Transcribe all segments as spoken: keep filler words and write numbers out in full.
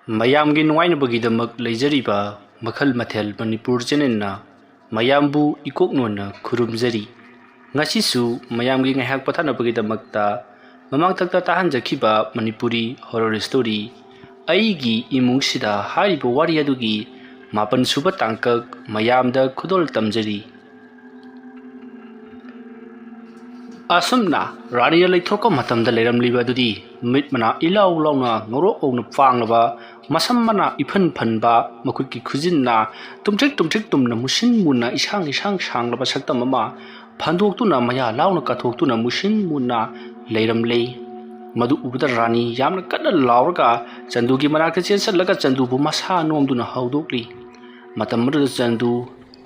ꯃꯌꯥꯝꯒꯤ ꯅꯨꯡꯉꯥꯏꯅꯕꯒꯤꯗꯃꯛ ꯂꯩꯖꯔꯤꯕ ꯃꯈꯜ ꯃꯊꯦꯜ ꯃꯅꯤꯄꯨꯔ ꯆꯦꯅꯦꯜꯅ ꯃꯌꯥꯝꯕꯨ ꯏꯀꯣꯛ ꯅꯣꯟꯅ ꯈꯨꯔꯨꯝꯖꯔꯤ꯫ ꯉꯁꯤꯁꯨ ꯃꯌꯥꯝꯒꯤ ꯉꯥꯏꯍꯥꯛ ꯄꯣꯊꯥꯅꯕꯒꯤꯗꯃꯛꯇ ꯃꯃꯥꯡꯊꯛꯇ ꯇꯥꯍꯟꯖꯈꯤꯕ ꯃꯅꯤꯄꯨꯔꯤ ꯍꯣꯔꯔ ꯁ꯭ꯇꯣꯔꯤ ꯑꯩꯒꯤ ꯏꯃꯨꯡꯁꯤꯗ ꯍꯥꯏꯔꯤꯕ ꯋꯥꯔꯤ ꯑꯗꯨꯒꯤ ꯃꯥꯄꯟ ꯁꯨꯕ ꯇꯥꯡꯀꯛ ꯃꯌꯥꯝꯗ ꯈꯨꯗꯣꯜ ꯇꯝꯖꯔꯤ꯫ ꯑꯁꯨꯝꯅ ꯔꯥꯅꯤꯅ ꯂꯩꯊꯣꯔꯛꯄ ꯃꯇꯝꯗ ꯂꯩꯔꯝꯂꯤꯕ ꯑꯗꯨꯗꯤ ꯃꯤꯠ ꯃꯅꯥ ꯏꯂꯥꯎ ꯂꯥꯎꯅ ꯉꯧꯔꯣꯛ ꯉꯧꯅ ꯄꯥꯡꯂꯕ, ꯃꯁꯝ ꯃꯅꯥ ꯏꯐꯟ ꯐꯟꯕ, ꯃꯈꯨꯠꯀꯤ ꯈꯨꯖꯤꯟꯅ ꯇꯨꯝꯊ꯭ꯔꯤꯛ ꯇꯨꯝꯊ꯭ꯔꯤꯛ ꯇꯨꯝꯅ ꯃꯨꯁꯤꯟ ꯃꯨꯅ ꯏꯁꯥꯡ ꯏꯁꯥꯡ ꯁꯥꯡꯂꯕ ꯁꯛꯇꯝ ꯑꯃ ꯐꯟꯗꯣꯛꯇꯨꯅ ꯃꯌꯥ ꯂꯥꯎꯅ ꯀꯥꯊꯣꯛꯇꯨꯅ ꯃꯨꯁꯤꯟ ꯃꯨꯅ ꯂꯩꯔꯝꯂꯦ꯫ ꯃꯗꯨ ꯎꯕꯗ ꯔꯥꯅꯤ ꯌꯥꯝꯅ ꯀꯟꯅ ꯂꯥꯎꯔꯒ ꯆꯟꯗꯨꯒꯤ ꯃꯅꯥꯛꯇ ꯆꯦꯟꯁꯤꯜꯂꯒ ꯆꯟꯗꯨꯕꯨ ꯃꯁꯥ ꯅꯣꯝꯗꯨꯅ ꯍꯧꯗꯣꯛꯂꯤ꯫ ꯃꯇꯝ ꯑꯗꯨꯗ ꯆꯟꯗꯨ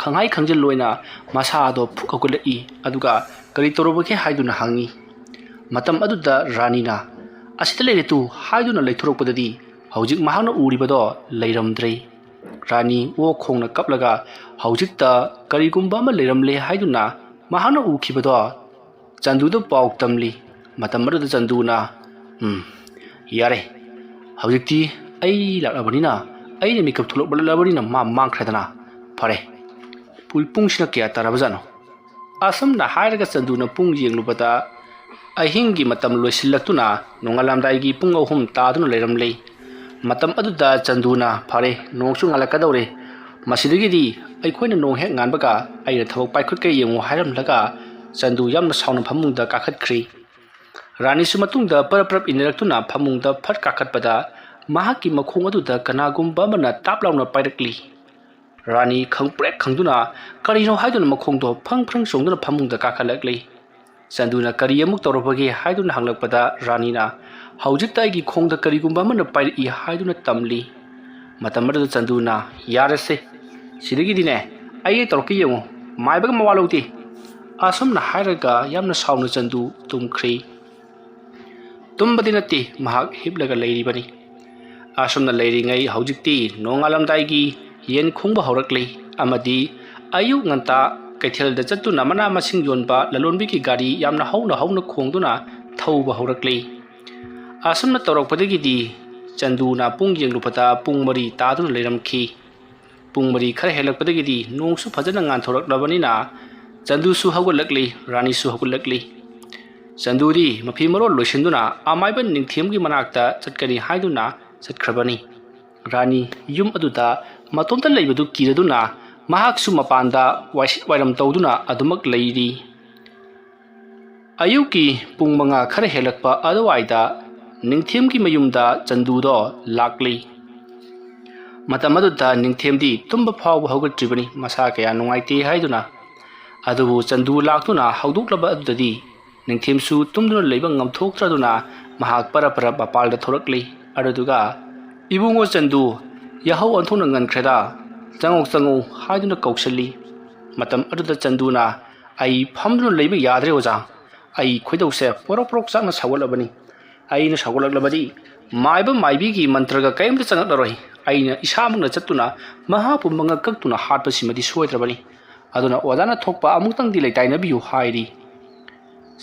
ꯈꯪꯍꯥꯏ ꯈꯪꯖꯤꯜꯂꯣꯏꯅ ꯃꯁꯥ ꯑꯗꯣ ꯐꯨꯛ ꯍꯧꯒꯠꯂꯛꯏ, ꯑꯗꯨꯒ ꯀꯔꯤ ꯇꯧꯔꯕꯒꯦ ꯍꯥꯏꯗꯨꯅ ꯍꯪꯉꯤ꯫ ꯃꯇꯝ ꯑꯗꯨꯗ ꯔꯥꯅꯤꯅ "ꯑꯁꯤꯗ ꯂꯩꯔꯦ ꯇꯨ" ꯍꯥꯏꯗꯨꯅ ꯂꯩꯊꯣꯔꯛꯄꯗꯗꯤ ꯍꯧꯖꯤꯛ ꯃꯍꯥꯛꯅ ꯎꯔꯤꯕꯗꯣ ꯂꯩꯔꯝꯗ꯭ꯔꯦ꯫ ꯔꯥꯅꯤ ꯑꯣꯛ ꯈꯣꯡꯅ ꯀꯞꯂꯒ ꯍꯧꯖꯤꯛꯇ ꯀꯔꯤꯒꯨꯝꯕ ꯑꯃ ꯂꯩꯔꯝꯂꯦ ꯍꯥꯏꯗꯨꯅ ꯃꯍꯥꯛꯅ ꯎꯈꯤꯕꯗꯣ ꯆꯟꯗꯨꯗ ꯄꯥꯎ ꯇꯝꯂꯤ꯫ ꯃꯇꯝ ꯑꯗꯨꯗ ꯆꯟꯗꯨꯅ, "ꯎꯝ, ꯌꯥꯔꯦ, ꯍꯧꯖꯤꯛꯇꯤ ꯑꯩ ꯂꯥꯛꯂꯕꯅꯤꯅ, ꯑꯩꯅ ꯃꯤꯀꯞ ꯊꯣꯛꯂꯛꯂꯕꯅꯤꯅ ꯃꯥ ꯃꯥꯡꯈ꯭ꯔꯦꯗꯅ꯫ ꯐꯔꯦ, ꯄꯨ-, ꯄꯨꯡꯁꯤꯅ ꯀꯌꯥ ꯇꯥꯔꯕꯖꯥꯠꯅꯣ?" ꯑꯁꯨꯝꯅ ꯍꯥꯏꯔꯒ ꯆꯟꯗꯨꯅ ꯄꯨꯡ ꯌꯦꯡꯂꯨꯕꯗ ꯑꯍꯤꯡꯒꯤ ꯃꯇꯝ ꯂꯣꯏꯁꯤꯜꯂꯛꯇꯨꯅ ꯅꯣꯡꯉꯥꯜꯂꯝꯗꯥꯏꯒꯤ ꯄꯨꯡ ꯑꯍꯨꯝ ꯇꯥꯗꯨꯅ ꯂꯩꯔꯝꯂꯦ꯫ ꯃꯇꯝ ꯑꯗꯨꯗ ꯆꯟꯗꯨꯅ, "ꯐꯔꯦ, ꯅꯣꯡꯁꯨ ꯉꯥꯜꯂꯛꯀꯗꯧꯔꯦ, ꯃꯁꯤꯗꯒꯤꯗꯤ ꯑꯩꯈꯣꯏꯅ ꯅꯣꯡ ꯍꯦꯛ ꯉꯥꯟꯕꯒ ꯑꯩꯅ ꯊꯕꯛ ꯄꯥꯏꯈꯠꯀꯦ ꯌꯦꯡꯉꯨ" ꯍꯥꯏꯔꯝꯂꯒ ꯆꯟꯗꯨ ꯌꯥꯝꯅ ꯁꯥꯎꯅ ꯐꯃꯨꯡꯗ ꯀꯥꯈꯠꯈ꯭ꯔꯤ꯫ ꯔꯥꯅꯤꯁꯨ ꯃꯇꯨꯡꯗ ꯄꯔꯞ ꯄꯔꯞ ꯏꯟꯅꯔꯛꯇꯨꯅ ꯐꯃꯨꯡꯗ ꯐꯠ ꯀꯥꯈꯠꯄꯗ ꯃꯍꯥꯛꯀꯤ ꯃꯈꯣꯡ ꯑꯗꯨꯗ ꯀꯅꯥꯒꯨꯝꯕ ꯑꯃꯅ ꯇꯥꯞ ꯂꯥꯎꯅ ꯄꯥꯏꯔꯛꯂꯤ꯫ ꯔꯥꯅꯤ ꯈꯪꯄ꯭ꯔꯦꯛ ꯈꯪꯗꯨꯅ ꯀꯔꯤꯅꯣ ꯍꯥꯏꯗꯨꯅ ꯃꯈꯣꯡꯗꯣ ꯐ꯭ꯔꯪ ꯐ꯭ꯔꯪ ꯆꯣꯡꯗꯨꯅ ꯐꯃꯨꯡꯗ ꯀꯥꯈꯠꯂꯛꯂꯤ꯫ ꯆꯟꯗꯨꯅ "ꯀꯔꯤ ꯑꯃꯨꯛ ꯇꯧꯔꯕꯒꯦ?" ꯍꯥꯏꯗꯨꯅ ꯍꯪꯂꯛꯄꯗ ꯔꯥꯅꯤꯅ "ꯍꯧꯖꯤꯛꯇ ꯑꯩꯒꯤ ꯈꯣꯡꯗ ꯀꯔꯤꯒꯨꯝꯕ ꯑꯃꯅ ꯄꯥꯏꯔꯛꯏ" ꯍꯥꯏꯗꯨꯅ ꯇꯝꯂꯤ꯫ ꯃꯇꯝ ꯑꯗꯨꯗ ꯆꯟꯗꯨꯅ, "ꯌꯥꯔꯦꯁꯦ, ꯁꯤꯗꯒꯤꯗꯤꯅꯦ ꯑꯩ ꯇꯧꯔꯛꯀꯦ ꯌꯦꯡꯉꯨ, ꯃꯥꯏꯕꯒ ꯃꯋꯥ ꯂꯧꯗꯦ" ꯑꯁꯨꯝꯅ ꯍꯥꯏꯔꯒ ꯌꯥꯝꯅ ꯁꯥꯎꯅ ꯆꯟꯗꯨ ꯇꯨꯝꯈ꯭ꯔꯤ꯫ ꯇꯨꯝꯕꯗꯤ ꯅꯠꯇꯦ, ꯃꯍꯥꯛ ꯍꯤꯞꯂꯒ ꯂꯩꯔꯤꯕꯅꯤ꯫ ꯑꯁꯨꯝꯅ ꯂꯩꯔꯤꯉꯩ ꯍꯧꯖꯤꯛꯇꯤ ꯅꯣꯡꯉꯥꯜꯂꯝꯗꯥꯏꯒꯤ ꯌꯦꯟ ꯈꯣꯡꯕ ꯍꯧꯔꯛꯂꯤ ꯑꯃꯗꯤ ꯑꯌꯨꯛ ꯉꯟꯇꯥ ꯀꯩꯊꯦꯜꯗ ꯆꯠꯇꯨꯅ ꯃꯅꯥ ꯃꯁꯤꯡ ꯌꯣꯟꯕ ꯂꯂꯣꯟꯕꯤꯒꯤ ꯒꯥꯔꯤ ꯌꯥꯝꯅ ꯍꯧꯅ ꯍꯧꯅ ꯈꯣꯡꯗꯨꯅ ꯊꯧꯕ ꯍꯧꯔꯛꯂꯤ꯫ ꯑꯁꯨꯝꯅ ꯇꯧꯔꯛꯄꯗꯒꯤꯗꯤ ꯆꯟꯗꯨꯅ ꯄꯨꯡ ꯌꯦꯡꯂꯨꯕꯗ ꯄꯨꯡ ꯃꯔꯤ ꯇꯥꯗꯨꯅ ꯂꯩꯔꯝꯈꯤ꯫ ꯄꯨꯡ ꯃꯔꯤ ꯈꯔ ꯍꯦꯜꯂꯛꯄꯗꯒꯤꯗꯤ ꯅꯣꯡꯁꯨ ꯐꯖꯅ ꯉꯥꯟꯊꯣꯔꯛꯂꯕꯅꯤꯅ ꯆꯟꯗꯨꯁꯨ ꯍꯧꯒꯠꯂꯛꯂꯤ, ꯔꯥꯅꯤꯁꯨ ꯍꯧꯒꯠꯂꯛꯂꯤ꯫ ꯆꯟꯗꯨꯗꯤ ꯃꯐꯤ ꯃꯔꯣꯜ ꯂꯣꯏꯁꯤꯟꯗꯨꯅ ꯑꯃꯥꯏꯕ ꯅꯤꯡꯊꯦꯝꯒꯤ ꯃꯅꯥꯛꯇ ꯆꯠꯀꯅꯤ ꯍꯥꯏꯗꯨꯅ ꯆꯠꯈ꯭ꯔꯕꯅꯤ꯫ ꯔꯥꯅꯤ ꯌꯨꯝ ꯑꯗꯨꯗ ꯃꯇꯣꯝꯇ ꯂꯩꯕꯗꯨ ꯀꯤꯔꯗꯨꯅ ꯃꯍꯥꯛꯁꯨ ꯃꯄꯥꯟꯗ ꯋꯥꯏꯁꯤꯠ ꯋꯥꯏꯔꯝ ꯇꯧꯗꯨꯅ ꯑꯗꯨꯃꯛ ꯂꯩꯔꯤ꯫ ꯑꯌꯨꯛꯀꯤ ꯄꯨꯡ ꯃꯉꯥ ꯈꯔ ꯍꯦꯜꯂꯛꯄ ꯑꯗꯨꯋꯥꯏꯗ ꯅꯤꯡꯊꯦꯝꯒꯤ ꯃꯌꯨꯝꯗ ꯆꯟꯗꯨꯗꯣ ꯂꯥꯛꯂꯤ꯫ ꯃꯇꯝ ꯑꯗꯨꯗ ꯅꯤꯡꯊꯦꯝꯗꯤ ꯇꯨꯝꯕ ꯐꯥꯎꯕ ꯍꯧꯒꯠꯇ꯭ꯔꯤꯕꯅꯤ, ꯃꯁꯥ ꯀꯌꯥ ꯅꯨꯡꯉꯥꯏꯇꯦ ꯍꯥꯏꯗꯨꯅ꯫ ꯑꯗꯨꯕꯨ ꯆꯟꯗꯨ ꯂꯥꯛꯇꯨꯅ ꯍꯧꯗꯣꯛꯂꯕ ꯑꯗꯨꯗꯗꯤ ꯅꯤꯡꯊꯦꯝꯁꯨ ꯇꯨꯝꯗꯨꯅ ꯂꯩꯕ ꯉꯝꯊꯣꯛꯇ꯭ꯔꯗꯨꯅ ꯃꯍꯥꯛ ꯄꯔꯞ ꯄꯔꯞ ꯃꯄꯥꯜꯗ ꯊꯣꯔꯛꯂꯤ꯫ ꯑꯗꯨꯗꯨꯒ, "ꯏꯕꯨꯡꯉꯣ ꯆꯟꯗꯨ, ꯌꯥꯍꯧ ꯑꯣꯟꯊꯣꯛꯅ ꯉꯟꯈ꯭ꯔꯦꯗ, ꯆꯪꯉꯧ ꯆꯪꯉꯧ" ꯍꯥꯏꯗꯨꯅ ꯀꯧꯁꯤꯜꯂꯤ꯫ ꯃꯇꯝ ꯑꯗꯨꯗ ꯆꯟꯗꯨꯅ, "ꯑꯩ ꯐꯝꯗꯨꯅ ꯂꯩꯕ ꯌꯥꯗ꯭ꯔꯦ ꯑꯣꯖꯥ, ꯑꯩ ꯈꯣꯏꯗꯧꯁꯦ ꯄꯣꯔꯣꯛ ꯄꯣꯔꯣꯛ ꯆꯥꯛꯅ ꯁꯥꯎꯒꯠꯂꯕꯅꯤ꯫ ꯑꯩꯅ ꯁꯥꯎꯒꯠꯂꯛꯂꯕꯗꯤ ꯃꯥꯏꯕ ꯃꯥꯏꯕꯤꯒꯤ ꯃꯟꯇ꯭ꯔꯒ ꯀꯔꯤꯝꯇ ꯆꯪꯉꯛꯂꯔꯣꯏ꯫ ꯑꯩꯅ ꯏꯁꯥꯃꯛꯅ ꯆꯠꯇꯨꯅ ꯃꯍꯥꯛꯄꯨ ꯃꯉꯛ ꯀꯛꯇꯨꯅ ꯍꯥꯠꯄꯁꯤꯃꯗꯤ ꯁꯣꯏꯗ꯭ꯔꯕꯅꯤ꯫ ꯑꯗꯨꯅ ꯑꯣꯖꯥꯅ ꯊꯣꯛꯄ ꯑꯃꯨꯛꯇꯪꯗꯤ ꯂꯩꯇꯥꯏꯅꯕꯤꯌꯨ" ꯍꯥꯏꯔꯤ꯫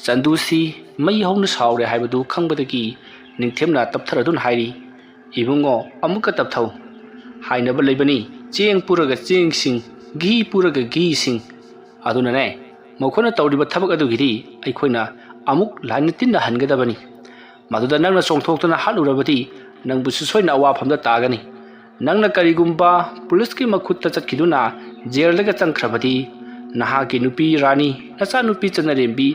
ꯆꯟꯗꯨꯁꯤ ꯃꯩ ꯍꯧꯅ ꯁꯥꯎꯔꯦ ꯍꯥꯏꯕꯗꯨ ꯈꯪꯕꯗꯒꯤ ꯅꯤꯡꯊꯦꯝꯅ ꯇꯞꯊꯔꯗꯨꯅ ꯍꯥꯏꯔꯤ, "ꯏꯕꯨꯡꯉꯣ, ꯑꯃꯨꯛꯀ ꯇꯞꯊꯧ꯫ ꯍꯥꯏꯅꯕ ꯂꯩꯕꯅꯤ, ꯆꯦꯡ ꯄꯨꯔꯒ ꯆꯦꯡꯁꯤꯡ, ꯘꯤ ꯄꯨꯔꯒ ꯘꯤꯁꯤꯡ꯫ ꯑꯗꯨꯅꯅꯦ, ꯃꯈꯣꯏꯅ ꯇꯧꯔꯤꯕ ꯊꯕꯛ ꯑꯗꯨꯒꯤꯗꯤ ꯑꯩꯈꯣꯏꯅ ꯑꯃꯨꯛ ꯂꯥꯏꯅ ꯇꯤꯟꯅ ꯍꯟꯒꯗꯕꯅꯤ꯫ ꯃꯗꯨꯗ ꯅꯪꯅ ꯆꯣꯡꯊꯣꯛꯇꯨꯅ ꯍꯥꯠꯂꯨꯔꯕꯗꯤ ꯅꯪꯕꯨꯁꯨ ꯁꯣꯏꯅ ꯑꯋꯥꯐꯝꯗ ꯇꯥꯒꯅꯤ꯫ ꯅꯪꯅ ꯀꯔꯤꯒꯨꯝꯕ ꯄꯨꯂꯤꯁꯀꯤ ꯃꯈꯨꯠꯇ ꯆꯠꯈꯤꯗꯨꯅ ꯖꯦꯜꯗꯒ ꯆꯪꯈ꯭ꯔꯕꯗꯤ ꯅꯍꯥꯛꯀꯤ ꯅꯨꯄꯤ ꯔꯥꯅꯤ, ꯅꯆꯥꯅꯨꯄꯤ ꯆꯟꯅꯔꯦꯝꯕꯤ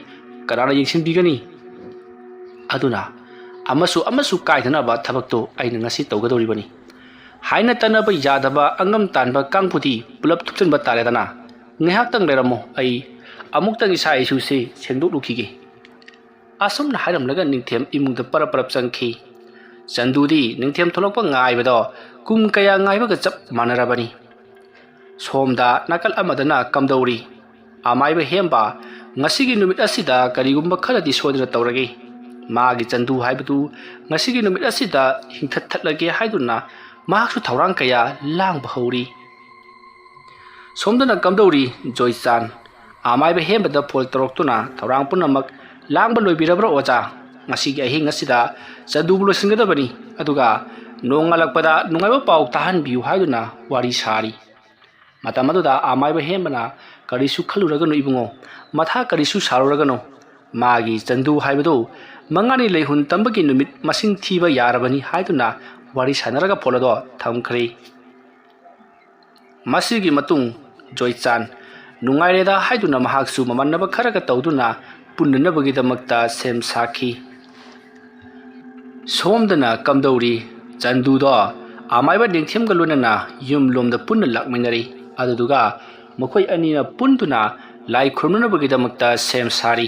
ꯀꯅꯥꯅ ꯌꯦꯡꯁꯤꯟꯕꯤꯒꯅꯤ? ꯑꯗꯨꯅ ꯑꯃꯁꯨ ꯑꯃꯁꯨ ꯀꯥꯏꯗꯅꯕ ꯊꯕꯛꯇꯨ ꯑꯩꯅ ꯉꯁꯤ ꯇꯧꯒꯗꯧꯔꯤꯕꯅꯤ꯫ ꯍꯥꯏꯅ ꯇꯥꯅꯕ ꯌꯥꯗꯕ ꯑꯉꯝ ꯇꯥꯟꯕ ꯀꯥꯡꯕꯨꯗꯤ ꯄꯨꯂꯞ ꯊꯨꯞꯆꯤꯟꯕ ꯇꯥꯔꯦꯗꯅ꯫ ꯉꯥꯏꯍꯥꯛꯇꯪ ꯂꯩꯔꯝꯃꯣ, ꯑꯩ ꯑꯃꯨꯛꯇꯪ ꯏꯁꯥ ꯏꯁꯨꯁꯤ ꯁꯦꯡꯗꯣꯛꯂꯨꯈꯤꯒꯦ꯫" ꯑꯁꯨꯝꯅ ꯍꯥꯏꯔꯝꯂꯒ ꯅꯤꯡꯊꯦꯝ ꯏꯃꯨꯡꯗ ꯄꯔꯞ ꯄꯔꯞ ꯆꯪꯈꯤ꯫ ꯆꯟꯗꯨꯗꯤ ꯅꯤꯡꯊꯦꯝ ꯊꯣꯛꯂꯛꯄ ꯉꯥꯏꯕꯗꯣ ꯀꯨꯝ ꯀꯌꯥ ꯉꯥꯏꯕꯒ ꯆꯞ ꯃꯥꯟꯅꯔꯕꯅꯤ꯫ ꯁꯣꯝꯗ ꯅꯥꯀꯜ ꯑꯃꯗꯅ ꯀꯝꯗꯧꯔꯤ? ꯑꯃꯥꯏꯕ ꯍꯦꯝꯕ, ꯉꯁꯤꯒꯤ ꯅꯨꯃꯤꯠ ꯑꯁꯤꯗ ꯀꯔꯤꯒꯨꯝꯕ ꯈꯔꯗꯤ ꯁꯣꯏꯗꯅ ꯇꯧꯔꯒꯦ꯫ ꯃꯥꯒꯤ ꯆꯟꯗꯨ ꯍꯥꯏꯕꯗꯨ ꯉꯁꯤꯒꯤ ꯅꯨꯃꯤꯠ ꯑꯁꯤꯗ ꯍꯤꯡꯊꯠꯊꯠꯂꯒꯦ ꯍꯥꯏꯗꯨꯅ ꯃꯍꯥꯛꯁꯨ ꯊꯧꯔꯥꯡ ꯀꯌꯥ ꯂꯥꯡꯕ ꯍꯧꯔꯤ꯫ ꯁꯣꯝꯗꯅ ꯀꯝꯗꯧꯔꯤ, ꯖꯣꯏꯆꯥꯟ? ꯑꯃꯥꯏꯕ ꯍꯦꯝꯕꯗ ꯐꯣꯟ ꯇꯧꯔꯛꯇꯨꯅ, "ꯊꯧꯔꯥꯡ ꯄꯨꯝꯅꯃꯛ ꯂꯥꯡꯕ ꯂꯣꯏꯕꯤꯔꯕ꯭ꯔꯥ ꯑꯣꯖꯥ? ꯉꯁꯤꯒꯤ ꯑꯍꯤꯡ ꯑꯁꯤꯗ ꯆꯟꯗꯨꯕꯨ ꯂꯣꯏꯁꯤꯟꯒꯗꯕꯅꯤ꯫ ꯑꯗꯨꯒ ꯅꯣꯡꯉꯥꯜꯂꯛꯄꯗ ꯅꯨꯡꯉꯥꯏꯕ ꯄꯥꯎ ꯇꯥꯍꯟꯕꯤꯌꯨ ꯍꯥꯏꯗꯨꯅ ꯋꯥꯔꯤ ꯁꯥꯔꯤ꯫ ꯃꯇꯝ ꯑꯗꯨꯗ ꯑꯃꯥꯏꯕ ꯍꯦꯟꯕꯅ, "ꯀꯔꯤꯁꯨ ꯈꯜꯂꯨꯔꯒꯅꯨ ꯏꯕꯨꯡꯉꯣ, ꯃꯊꯥ ꯀꯔꯤꯁꯨ ꯁꯥꯔꯨꯔꯒꯅꯨ, ꯃꯥꯒꯤ ꯆꯟꯗꯨ ꯍꯥꯏꯕꯗꯨ ꯃꯉꯥꯅꯤ ꯂꯩꯍꯨꯟ ꯇꯝꯕꯒꯤ ꯅꯨꯃꯤꯠ ꯃꯁꯤꯡ ꯊꯤꯕ ꯌꯥꯔꯕꯅꯤ" ꯍꯥꯏꯗꯨꯅ ꯋꯥꯔꯤ ꯁꯥꯟꯅꯔꯒ ꯐꯣꯟ ꯑꯗꯣ ꯊꯝꯈ꯭ꯔꯦ꯫ ꯃꯁꯤꯒꯤ ꯃꯇꯨꯡ ꯖꯣꯏꯆꯥꯟ ꯅꯨꯡꯉꯥꯏꯔꯦꯗ ꯍꯥꯏꯗꯨꯅ ꯃꯍꯥꯛꯁꯨ ꯃꯃꯥꯟꯅꯕ ꯈꯔꯒ ꯇꯧꯗꯨꯅ ꯄꯨꯟꯅꯅꯕꯒꯤꯗꯃꯛꯇ ꯁꯦꯝ ꯁꯥꯈꯤ꯫ ꯁꯣꯝꯗꯅ ꯀꯝꯗꯧꯔꯤ? ꯆꯟꯗꯨꯗꯣ ꯑꯃꯥꯏꯕ ꯅꯤꯡꯊꯦꯝꯒ ꯂꯣꯏꯅꯅ ꯌꯨꯝ ꯂꯣꯝꯗ ꯄꯨꯟꯅ ꯂꯥꯛꯃꯤꯟꯅꯔꯤ꯫ ꯑꯗꯨꯗꯨꯒ ꯃꯈꯣꯏ ꯑꯅꯤꯅ ꯄꯨꯟꯗꯨꯅ ꯂꯥꯏ ꯈꯨꯔꯨꯝꯅꯕꯒꯤꯗꯃꯛꯇ ꯁꯦꯝ ꯁꯥꯔꯤ꯫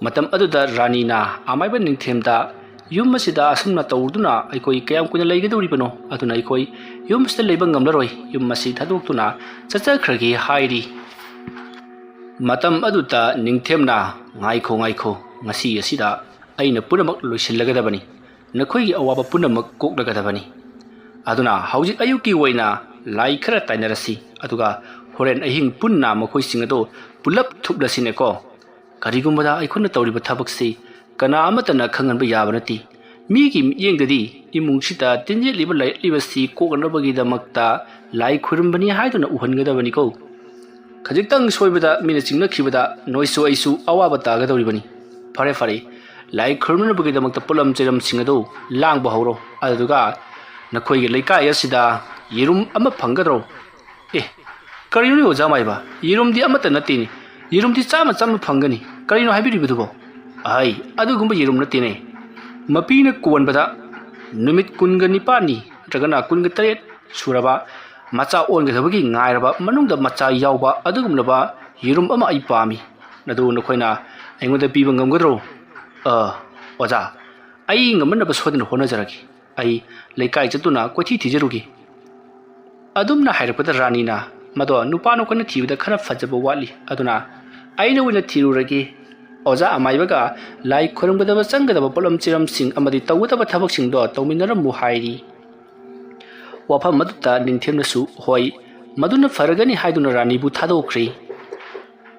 ꯃꯇꯝ ꯑꯗꯨꯗ ꯔꯥꯅꯤꯅ ꯑꯃꯥꯏꯕ ꯅꯤꯡꯊꯦꯝꯗ, "ꯌꯨꯝ ꯑꯁꯤꯗ ꯑꯁꯨꯝꯅ ꯇꯧꯗꯨꯅ ꯑꯩꯈꯣꯏ ꯀꯌꯥꯝ ꯀꯨꯏꯅ ꯂꯩꯒꯗꯧꯔꯤꯕꯅꯣ? ꯑꯗꯨꯅ ꯑꯩꯈꯣꯏ ꯌꯨꯝ ꯑꯁꯤꯗ ꯂꯩꯕ ꯉꯝꯂꯔꯣꯏ꯫ ꯌꯨꯝ ꯑꯁꯤ ꯊꯥꯗꯣꯛꯇꯨꯅ ꯆꯠꯆꯈ꯭ꯔꯒꯦ" ꯍꯥꯏꯔꯤ꯫ ꯃꯇꯝ ꯑꯗꯨꯗ ꯅꯤꯡꯊꯦꯝꯅ, "ꯉꯥꯏꯈꯣ, ꯉꯥꯏꯈꯣ, ꯉꯁꯤ ꯑꯁꯤꯗ ꯑꯩꯅ ꯄꯨꯝꯅꯃꯛ ꯂꯣꯏꯁꯤꯜꯂꯒꯗꯕꯅꯤ꯫ ꯅꯈꯣꯏꯒꯤ ꯑꯋꯥꯕ ꯄꯨꯝꯅꯃꯛ ꯀꯣꯛꯂꯒꯗꯕꯅꯤ꯫ ꯑꯗꯨꯅ ꯍꯧꯖꯤꯛ ꯑꯌꯨꯛꯀꯤ ꯑꯣꯏꯅ ꯂꯥꯏ ꯈꯔ ꯇꯥꯏꯅꯔꯁꯤ, ꯑꯗꯨꯒ ꯍꯣꯔꯦꯟ ꯑꯍꯤꯡ ꯄꯨꯟꯅ ꯃꯈꯣꯏꯁꯤꯡ ꯑꯗꯨ ꯄꯨꯂꯞ ꯊꯨꯞꯂꯁꯤꯅꯦꯀꯣ꯫ ꯀꯔꯤꯒꯨꯝꯕꯗ ꯑꯩꯈꯣꯏꯅ ꯇꯧꯔꯤꯕ ꯊꯕꯛꯁꯤ ꯀꯅꯥ ꯑꯃꯠꯇꯅ ꯈꯪꯍꯟꯕ ꯌꯥꯕ ꯅꯠꯇꯦ꯫ ꯃꯤꯒꯤ ꯃꯤꯠꯌꯦꯡꯗꯗꯤ ꯏꯃꯨꯡꯁꯤꯗ ꯇꯤꯟꯖꯦꯠꯂꯤꯕ ꯂꯥꯏꯔꯦꯠꯂꯤꯕꯁꯤ ꯀꯣꯛꯅꯅꯕꯒꯤꯗꯃꯛꯇ ꯂꯥꯏ ꯈꯨꯔꯨꯝꯕꯅꯤ ꯍꯥꯏꯗꯨꯅ ꯎꯍꯟꯒꯗꯕꯅꯤꯀꯣ꯫ ꯈꯖꯤꯛꯇꯪ ꯁꯣꯏꯕꯗ ꯃꯤꯅ ꯆꯤꯡꯅꯈꯤꯕꯗ ꯅꯣꯏꯁꯨ ꯑꯩꯁꯨ ꯑꯋꯥꯕ ꯇꯥꯒꯗꯧꯔꯤꯕꯅꯤ꯫ ꯐꯔꯦ, ꯐꯔꯦ, ꯂꯥꯏ ꯈꯨꯔꯨꯝꯅꯕꯒꯤꯗꯃꯛꯇ ꯄꯣꯠꯂꯝ ꯆꯩꯔꯝꯁꯤꯡ ꯑꯗꯨ ꯂꯥꯡꯕ ꯍꯧꯔꯣ꯫ ꯑꯗꯨꯗꯨꯒ ꯅꯈꯣꯏꯒꯤ ꯂꯩꯀꯥꯏ ꯑꯁꯤꯗ ꯌꯦꯔꯨꯝ ꯑꯃ ꯐꯪꯒꯗ꯭ꯔꯣ?" "ꯑꯦ, ꯀꯔꯤꯅꯣꯅꯦ ꯑꯣꯖꯥ ꯃꯥꯏꯕ? ꯌꯦꯔꯨꯝꯗꯤ ꯑꯃꯠꯇ ꯅꯠꯇꯦꯅꯦ꯫ ꯌꯦꯔꯨꯝꯗꯤ ꯆꯥꯝꯃ ꯆꯥꯝꯃ ꯐꯪꯒꯅꯤ꯫ ꯀꯔꯤꯅꯣ ꯍꯥꯏꯕꯤꯔꯤꯕꯗꯨꯕꯣ?" "ꯑꯍꯩ, ꯑꯗꯨꯒꯨꯝꯕ ꯌꯦꯔꯨꯝ ꯅꯠꯇꯦꯅꯦ꯫ ꯃꯄꯤꯅ ꯀꯣꯟꯕꯗ ꯅꯨꯃꯤꯠ ꯀꯨꯟꯒ ꯅꯤꯄꯥꯜꯅꯤ ꯅꯠꯇ꯭ꯔꯒꯅ ꯀꯨꯟꯒ ꯇꯔꯦꯠ ꯁꯨꯔꯕ ꯃꯆꯥ ꯑꯣꯟꯒꯗꯕꯒꯤ ꯉꯥꯏꯔꯕ ꯃꯅꯨꯡꯗ ꯃꯆꯥ ꯌꯥꯎꯕ ꯑꯗꯨꯒꯨꯝꯂꯕ ꯌꯦꯔꯨꯝ ꯑꯃ ꯑꯩ ꯄꯥꯝꯃꯤ꯫ ꯑꯗꯨ ꯅꯈꯣꯏꯅ ꯑꯩꯉꯣꯟꯗ ꯄꯤꯕ ꯉꯝꯒꯗ꯭ꯔꯣ?" "ꯑ, ꯑꯣꯖꯥ, ꯑꯩ ꯉꯝꯅꯅꯕ ꯁꯣꯏꯗꯅ ꯍꯣꯠꯅꯖꯔꯒꯦ꯫ ꯑꯩ ꯂꯩꯀꯥꯏ ꯆꯠꯇꯨꯅ ꯀꯣꯏꯊꯤ ꯊꯤꯖꯔꯨꯒꯦ"꯫ ꯑꯗꯨꯝꯅ ꯍꯥꯏꯔꯛꯄꯗ ꯔꯥꯅꯤꯅ, "ꯃꯗꯣ ꯅꯨꯄꯥ ꯅꯈꯣꯏꯅ ꯊꯤꯕꯗ ꯈꯔ ꯐꯖꯕ ꯋꯥꯠꯂꯤ, ꯑꯗꯨꯅ ꯑꯩꯅ ꯑꯣꯏꯅ ꯊꯤꯔꯨꯔꯒꯦ꯫ ꯑꯣꯖꯥ ꯑꯃꯥꯏꯕꯒ ꯂꯥꯏ ꯈꯣꯏꯔꯝꯒꯗꯕ, ꯆꯪꯒꯗꯕ ꯄꯣꯠꯂꯝ ꯆꯩꯔꯝꯁꯤꯡ ꯑꯃꯗꯤ ꯇꯧꯒꯗꯕ ꯊꯕꯛꯁꯤꯡꯗꯣ ꯇꯧꯃꯤꯟꯅꯔꯝꯃꯨ" ꯍꯥꯏꯔꯤ꯫ ꯋꯥꯐꯝ ꯑꯗꯨꯗ ꯅꯤꯡꯊꯦꯝꯅꯁꯨ, "ꯍꯣꯏ, ꯃꯗꯨꯅ ꯐꯔꯒꯅꯤ" ꯍꯥꯏꯗꯨꯅ ꯔꯥꯅꯤꯕꯨ ꯊꯥꯗꯣꯛꯈ꯭ꯔꯦ꯫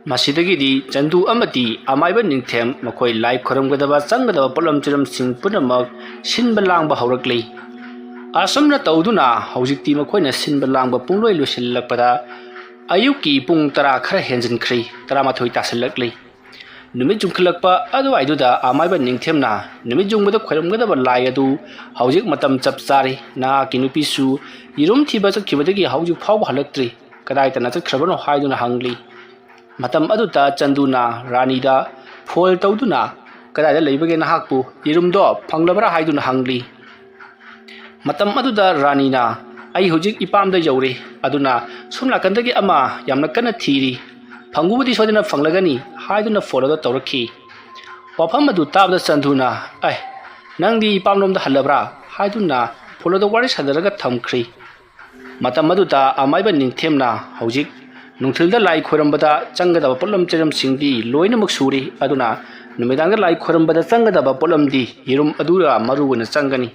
ꯃꯁꯤꯗꯒꯤꯗꯤ ꯆꯟꯗꯨ ꯑꯃꯗꯤ ꯑꯃꯥꯏꯕ ꯅꯤꯡꯊꯦꯝ ꯃꯈꯣꯏ ꯂꯥꯏ ꯈꯨꯔꯨꯝꯒꯗꯕ ꯆꯪꯒꯗꯕ ꯄꯣꯠꯂꯝ ꯆꯩꯔꯝꯁꯤꯡ ꯄꯨꯝꯅꯃꯛ ꯁꯤꯟꯕ ꯂꯥꯡꯕ ꯍꯧꯔꯛꯂꯤ꯫ ꯑꯁꯨꯝꯅ ꯇꯧꯗꯨꯅ ꯍꯧꯖꯤꯛꯇꯤ ꯃꯈꯣꯏꯅ ꯁꯤꯟꯕ ꯂꯥꯡꯕ ꯄꯨꯡꯂꯣꯏ ꯂꯣꯏꯁꯤꯜꯂꯛꯄꯗ ꯑꯌꯨꯛꯀꯤ ꯄꯨꯡ ꯇꯔꯥ ꯈꯔ ꯍꯦꯟꯖꯤꯟꯈ꯭ꯔꯦ, ꯇꯔꯥꯃꯥꯊꯣꯏ ꯇꯥꯁꯤꯜꯂꯛꯂꯤ꯫ ꯅꯨꯃꯤꯠ ꯆꯨꯝꯈꯠꯂꯛꯄ ꯑꯗꯨꯋꯥꯏꯗꯨꯗ ꯑꯃꯥꯏꯕ ꯅꯤꯡꯊꯦꯝꯅ ꯅꯨꯃꯤꯠ ꯌꯨꯡꯕꯗ ꯈꯣꯏꯔꯝꯒꯗꯕ ꯂꯥꯏ ꯑꯗꯨ ꯍꯧꯖꯤꯛ ꯃꯇꯝ ꯆꯞ ꯆꯥꯔꯦ, ꯅꯍꯥꯛꯀꯤ ꯅꯨꯄꯤꯁꯨ ꯌꯦꯔꯨꯝ ꯊꯤꯕ ꯆꯠꯈꯤꯕꯗꯒꯤ ꯍꯧꯖꯤꯛ ꯐꯥꯎꯕ ꯍꯜꯂꯛꯇ꯭ꯔꯤ, ꯀꯗꯥꯏꯗꯅ ꯆꯠꯈ꯭ꯔꯕꯅꯣ ꯍꯥꯏꯗꯨꯅ ꯍꯪꯂꯤ꯫ ꯃꯇꯝ ꯑꯗꯨꯗ ꯆꯟꯗꯨꯅ ꯔꯥꯅꯤꯗ ꯐꯣꯟ ꯇꯧꯗꯨꯅ, "ꯀꯗꯥꯏꯗ ꯂꯩꯕꯒꯦ ꯅꯍꯥꯛꯄꯨ? ꯌꯦꯔꯨꯝꯗꯣ ꯐꯪꯂꯕ꯭ꯔꯥ?" ꯍꯥꯏꯗꯨꯅ ꯍꯪꯂꯤ꯫ ꯃꯇꯝ ꯑꯗꯨꯗ ꯔꯥꯅꯤꯅ, "ꯑꯩ ꯍꯧꯖꯤꯛ ꯏꯄꯥꯝꯗ ꯌꯧꯔꯦ, ꯑꯗꯨꯅ ꯁꯣꯝ ꯅꯥꯀꯟꯗꯒꯤ ꯑꯃ ꯌꯥꯝꯅ ꯀꯟꯅ ꯊꯤꯔꯤ, ꯐꯪꯕꯕꯨꯗꯤ ꯁꯣꯏꯗꯅ ꯐꯪꯂꯒꯅꯤ" ꯍꯥꯏꯗꯨꯅ ꯐꯣꯟ ꯑꯗꯨ ꯇꯧꯔꯛꯈꯤ꯫ ꯋꯥꯐꯝ ꯑꯗꯨ ꯇꯥꯕꯗ ꯆꯟꯗꯨꯅ, "ꯑꯦ, ꯅꯪꯗꯤ ꯏꯄꯥꯝꯂꯣꯝꯗ ꯍꯜꯂꯕ꯭ꯔꯥ?" ꯍꯥꯏꯗꯨꯅ ꯐꯣꯟ ꯑꯗꯨ ꯋꯥꯔꯤ ꯁꯥꯟꯅꯔꯒ ꯊꯝꯈ꯭ꯔꯤ꯫ ꯃꯇꯝ ꯑꯗꯨꯗ ꯑꯃꯥꯏꯕ ꯅꯤꯡꯊꯦꯝꯅ ꯍꯧꯖꯤꯛ ꯅꯨꯡꯊꯤꯜꯗ ꯂꯥꯏ ꯈꯣꯏꯔꯝꯕꯗ ꯆꯪꯒꯗꯕ ꯄꯣꯠꯂꯝ ꯆꯩꯔꯝꯁꯤꯡꯗꯤ ꯂꯣꯏꯅꯃꯛ ꯁꯨꯔꯤ, ꯑꯗꯨꯅ ꯅꯨꯃꯤꯗꯥꯡꯗ ꯂꯥꯏ ꯈꯣꯏꯔꯝꯕꯗ ꯆꯪꯒꯗꯕ ꯄꯣꯠꯂꯝꯗꯤ ꯌꯦꯔꯨꯝ ꯑꯗꯨꯒ ꯃꯔꯨ ꯑꯣꯏꯅ ꯆꯪꯒꯅꯤ꯫